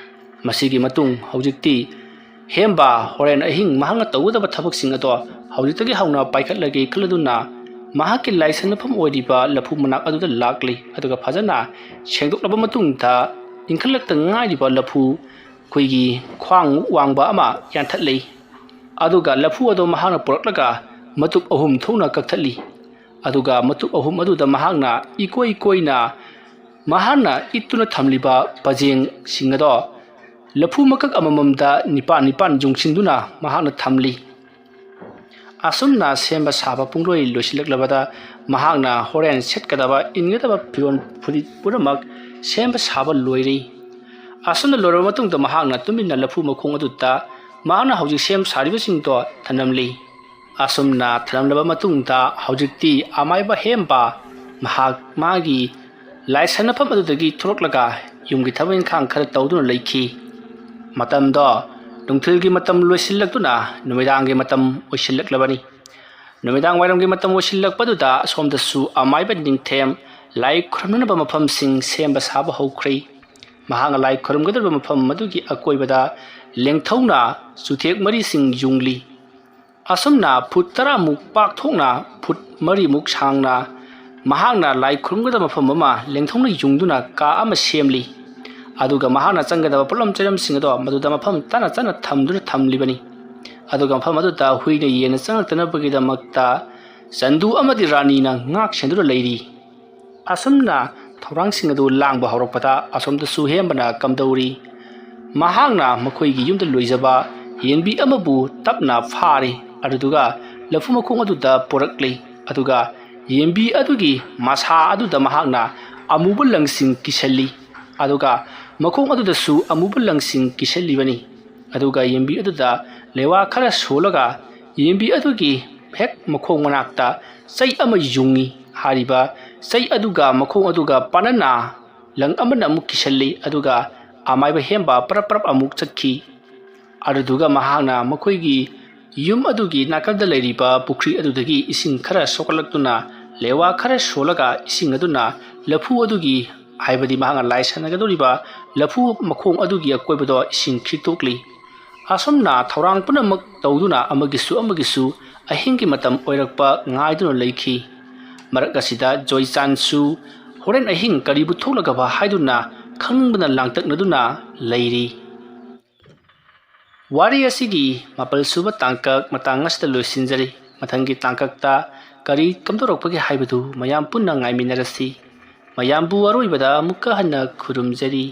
ꯃꯁꯤꯒꯤ ꯃꯇꯨꯡ ꯍꯧꯖꯤꯛꯇꯤ ꯍꯦꯝꯕ ꯍꯣꯔꯦꯟ ꯑꯍꯤꯡ ꯃꯍꯥꯛꯅ ꯇꯧꯒꯗꯕ ꯊꯕꯛꯁꯤꯡ ꯑꯗꯣ ꯍꯧꯖꯤꯛꯇꯒꯤ ꯍꯧꯅ ꯄꯥꯏꯈꯠꯂꯒꯦ ꯈꯜꯂꯗꯨꯅ ꯃꯍꯥꯛꯀꯤ ꯂꯥꯏꯁꯟꯅꯐꯝ ꯑꯣꯏꯔꯤꯕ ꯂꯐꯨ ꯃꯅꯥꯛ ꯑꯗꯨꯗ ꯂꯥꯛꯂꯤ꯫ ꯑꯗꯨꯒ ꯐꯖꯅ ꯁꯦꯡꯗꯣꯛꯂꯕ ꯃꯇꯨꯡꯗ ꯏꯟꯈꯠꯂꯛꯇ ꯉꯥꯏꯔꯤꯕ ꯂꯐꯨ ꯑꯩꯈꯣꯏꯒꯤ ꯈ꯭ꯋꯥꯡꯃꯨꯛ ꯋꯥꯡꯕ ꯑꯃ ꯌꯥꯟꯊꯠꯂꯤ꯫ ꯑꯗꯨꯒ ꯂꯐꯨ ꯑꯗꯣ ꯃꯍꯥꯛꯅ ꯄꯨꯔꯛꯂꯒ ꯃꯇꯨꯞ ꯑꯍꯨꯝ ꯊꯣꯛꯅ ꯀꯛꯊꯠꯂꯤ꯫ ꯑꯗꯨꯒ ꯃꯇꯨꯞ ꯑꯍꯨꯝ ꯑꯗꯨꯗ ꯃꯍꯥꯛꯅ ꯏꯀꯣꯏ ꯀꯣꯏꯅ ꯃꯍꯥꯛꯅ ꯏꯠꯇꯨꯅ ꯊꯝꯂꯤꯕ ꯄꯖꯦꯡꯁꯤꯡ ꯑꯗꯣ ꯂꯐꯨ ꯃꯀꯛ ꯑꯃꯃꯝꯗ ꯅꯤꯄꯥꯟ ꯅꯤꯄꯥꯟ ꯌꯨꯡꯁꯤꯟꯗꯨꯅ ꯃꯍꯥꯛꯅ ꯊꯝꯂꯤ꯫ ꯑꯁꯨꯝꯅ ꯁꯦꯝꯕ ꯁꯥꯕ ꯄꯨꯡꯂꯣꯏ ꯂꯣꯏꯁꯤꯜꯂꯛꯂꯕꯗ ꯃꯍꯥꯛꯅ ꯍꯣꯔꯦꯟ ꯁꯦꯠꯀꯗꯕ ꯏꯟꯒꯗꯕ ꯐꯤꯔꯣꯜ ꯐꯨꯔꯤꯠ ꯄꯨꯝꯅꯃꯛ ꯁꯦꯝꯕ ꯁꯥꯕ ꯂꯣꯏꯔꯦ꯫ ꯑꯁꯨꯝꯅ ꯂꯣꯏꯔꯕ ꯃꯇꯨꯡꯗ ꯃꯍꯥꯛꯅ ꯇꯨꯃꯤꯟꯅ ꯂꯐꯨ ꯃꯈꯣꯡ ꯑꯗꯨꯗ ꯃꯍꯥꯛꯅ ꯍꯧꯖꯤꯛ ꯁꯦꯝ ꯁꯥꯔꯤꯕꯁꯤꯡꯗꯣ ꯊꯅꯝꯂꯤ꯫ ꯑꯁꯨꯝꯅ ꯊꯅꯝꯂꯕ ꯃꯇꯨꯡꯗ ꯍꯧꯖꯤꯛꯇꯤ ꯑꯃꯥꯏꯕ ꯍꯦꯝꯕ ꯃꯍꯥꯛ ꯃꯥꯒꯤ ꯂꯥꯏꯁꯟꯅꯐꯝ ꯑꯗꯨꯗꯒꯤ ꯊꯣꯛꯂꯛꯂꯒ ꯌꯨꯝꯒꯤ ꯊꯕꯛ ꯏꯪꯈꯥꯡ ꯈꯔ ꯇꯧꯗꯨꯅ ꯂꯩꯈꯤ꯫ ꯃꯇꯝꯗꯣ ꯅꯨꯡꯊꯤꯜꯒꯤ ꯃꯇꯝ ꯂꯣꯏꯁꯤꯜꯂꯛꯇꯨꯅ ꯅꯨꯃꯤꯗꯥꯡꯒꯤ ꯃꯇꯝ ꯑꯣꯏꯁꯤꯜꯂꯛꯂꯕꯅꯤ꯫ ꯅꯨꯃꯤꯗꯥꯡ ꯋꯥꯏꯔꯝꯒꯤ ꯃꯇꯝ ꯑꯣꯏꯁꯤꯜꯂꯛꯄꯗꯨꯗ ꯑꯁꯣꯝꯗꯁꯨ ꯑꯃꯥꯏꯕ ꯅꯤꯡꯊꯦꯝ ꯂꯥꯏ ꯈꯨꯔꯨꯝꯅꯅꯕ ꯃꯐꯝꯁꯤꯡ ꯁꯦꯝꯕ ꯁꯥꯕ ꯍꯧꯈ꯭ꯔꯦ꯫ ꯃꯍꯥꯛꯅ ꯂꯥꯏ ꯈꯨꯔꯨꯝꯒꯗꯧꯔꯤꯕ ꯃꯐꯝ ꯑꯗꯨꯒꯤ ꯑꯀꯣꯏꯕꯗ ꯂꯦꯡꯊꯧꯅ ꯆꯨꯊꯦꯛ ꯃꯔꯤꯁꯤꯡ ꯌꯨꯡꯂꯤ꯫ ꯑꯁꯨꯝꯅ ꯐꯨꯠ ꯇꯔꯥꯃꯨꯛ ꯄꯥꯛꯊꯣꯛꯅ ꯐꯨꯠ ꯃꯔꯤꯃꯨꯛ ꯁꯥꯡꯅ ꯃꯍꯥꯛꯅ ꯂꯥꯏ ꯈꯨꯔꯨꯝꯒꯗꯕ ꯃꯐꯝ ꯑꯃ ꯂꯦꯡꯊꯧꯅ ꯌꯨꯡꯗꯨꯅ ꯀꯥ ꯑꯃ ꯁꯦꯝꯂꯤ꯫ ꯑꯗꯨꯒ ꯃꯍꯥꯛꯅ ꯆꯪꯒꯗꯕ ꯄꯣꯠꯂꯝ ꯆꯩꯔꯝꯁꯤꯡ ꯑꯗꯣ ꯃꯗꯨꯗ ꯃꯐꯝ ꯆꯥꯅ ꯆꯥꯅ ꯊꯝꯗꯨꯅ ꯊꯝꯂꯤꯕꯅꯤ꯫ ꯑꯗꯨꯒ ꯃꯐꯝ ꯑꯗꯨꯗ ꯍꯨꯏꯅ ꯌꯦꯟꯅ ꯆꯪꯂꯛꯇꯅꯕꯒꯤꯗꯃꯛꯇ ꯆꯟꯗꯨ ꯑꯃꯗꯤ ꯔꯥꯅꯤꯅ ꯉꯥꯛ ꯁꯦꯟꯗꯨꯅ ꯂꯩꯔꯤ꯫ ꯑꯁꯨꯝꯅ ꯊꯧꯔꯥꯡꯁꯤꯡ ꯑꯗꯨ ꯂꯥꯡꯕ ꯍꯧꯔꯛꯄꯗ ꯑꯁꯣꯝꯗꯁꯨ ꯍꯦꯝꯕꯅ ꯀꯝꯗꯧꯔꯤ꯫ ꯃꯍꯥꯛꯅ ꯃꯈꯣꯏꯒꯤ ꯌꯨꯝꯗ ꯂꯣꯏꯖꯕ ꯌꯦꯟꯕꯤ ꯑꯃꯕꯨ ꯇꯞꯅ ꯐꯥꯔꯤ꯫ ꯑꯗꯨꯗꯨꯒ ꯂꯐꯨ ꯃꯈꯣꯡ ꯑꯗꯨꯗ ꯄꯨꯔꯛꯂꯤ꯫ ꯑꯗꯨꯒ ꯌꯦꯟꯕꯤ ꯑꯗꯨꯒꯤ ꯃꯁꯥ ꯑꯗꯨꯗ ꯃꯍꯥꯛꯅ ꯑꯃꯨꯕ ꯂꯪꯁꯤꯡ ꯀꯤꯁꯜꯂꯤ꯫ ꯑꯗꯨꯒ ꯃꯈꯣꯡ ꯑꯗꯨꯗꯁꯨ ꯑꯃꯨꯕ ꯂꯪꯁꯤꯡ ꯀꯤꯁꯜꯂꯤꯕꯅꯤ꯫ ꯑꯗꯨꯒ ꯌꯦꯟꯕꯤ ꯑꯗꯨꯗ ꯂꯩꯋꯥ ꯈꯔ ꯁꯣꯜꯂꯒ ꯌꯦꯟꯕꯤ ꯑꯗꯨꯒꯤ ꯍꯦꯛ ꯃꯈꯣꯡ ꯃꯅꯥꯛꯇ ꯆꯩ ꯑꯃ ꯌꯨꯡꯉꯤ꯫ ꯍꯥꯏꯔꯤꯕ ꯆꯩ ꯑꯗꯨꯒ ꯃꯈꯣꯡ ꯑꯗꯨꯒ ꯄꯥꯟꯅꯅ ꯂꯪ ꯑꯃꯅ ꯑꯃꯨꯛ ꯀꯤꯁꯜꯂꯤ, ꯑꯗꯨꯒ ꯑꯃꯥꯏꯕ ꯍꯦꯝꯕ ꯄꯔꯞ ꯄꯔꯞ ꯑꯃꯨꯛ ꯆꯠꯈꯤ꯫ ꯑꯗꯨꯗꯨꯒ ꯃꯍꯥꯛꯅ ꯃꯈꯣꯏꯒꯤ ꯌꯨꯝ ꯑꯗꯨꯒꯤ ꯅꯥꯀꯟꯗ ꯂꯩꯔꯤꯕ ꯄꯨꯈ꯭ꯔꯤ ꯑꯗꯨꯗꯒꯤ ꯏꯁꯤꯡ ꯈꯔ ꯁꯣꯛꯀꯠꯂꯛꯇꯨꯅ, ꯂꯦꯋꯥ ꯈꯔ ꯁꯣꯜꯂꯒ ꯏꯁꯤꯡ ꯑꯗꯨꯅ ꯂꯐꯨ ꯑꯗꯨꯒꯤ, ꯍꯥꯏꯕꯗꯤ ꯃꯍꯥꯛꯅ ꯂꯥꯏ ꯁꯥꯟꯅꯒꯗꯧꯔꯤꯕ ꯂꯐꯨ ꯃꯈꯣꯡ ꯑꯗꯨꯒꯤ ꯑꯀꯣꯏꯕꯗꯣ ꯏꯁꯤꯡ ꯈꯤꯛꯇꯣꯛꯂꯤ꯫ ꯑꯁꯨꯝꯅ ꯊꯧꯔꯥꯡ ꯄꯨꯝꯅꯃꯛ ꯇꯧꯗꯨꯅ ꯑꯃꯒꯤꯁꯨ ꯑꯃꯒꯤꯁꯨ ꯑꯍꯤꯡꯒꯤ ꯃꯇꯝ ꯑꯣꯏꯔꯛꯄ ꯉꯥꯏꯗꯨꯅ ꯂꯩꯈꯤ꯫ ꯃꯔꯛ ꯑꯁꯤꯗ ꯖꯣꯏꯆꯥꯟꯁꯨ ꯍꯣꯔꯦꯟ ꯑꯍꯤꯡ ꯀꯔꯤꯕꯨ ꯊꯣꯛꯂꯒꯕ ꯍꯥꯏꯗꯨꯅ ꯈꯪꯅꯤꯡꯕꯅ ꯂꯥꯡꯇꯛꯅꯗꯨꯅ ꯂꯩꯔꯤ꯫ ꯋꯥꯔꯤ ꯑꯁꯤꯒꯤ ꯃꯥꯄꯜ ꯁꯨꯕ ꯇꯥꯡꯀꯛ ꯃꯇꯥꯡ ꯑꯁꯤꯗ ꯂꯣꯏꯁꯤꯟꯖꯔꯤ꯫ ꯃꯊꯪꯒꯤ ꯇꯥꯡꯀꯛꯇ ꯀꯔꯤ ꯀꯝꯗꯧꯔꯛꯄꯒꯦ ꯍꯥꯏꯕꯗꯨ ꯃꯌꯥꯝ ꯄꯨꯟꯅ ꯉꯥꯏꯃꯤꯟꯅꯔꯁꯤ꯫ ꯃꯌꯥꯝꯕꯨ ꯑꯔꯣꯏꯕꯗ ꯑꯃꯨꯛꯀ ꯍꯟꯅ ꯈꯨꯔꯨꯝꯖꯔꯤ꯫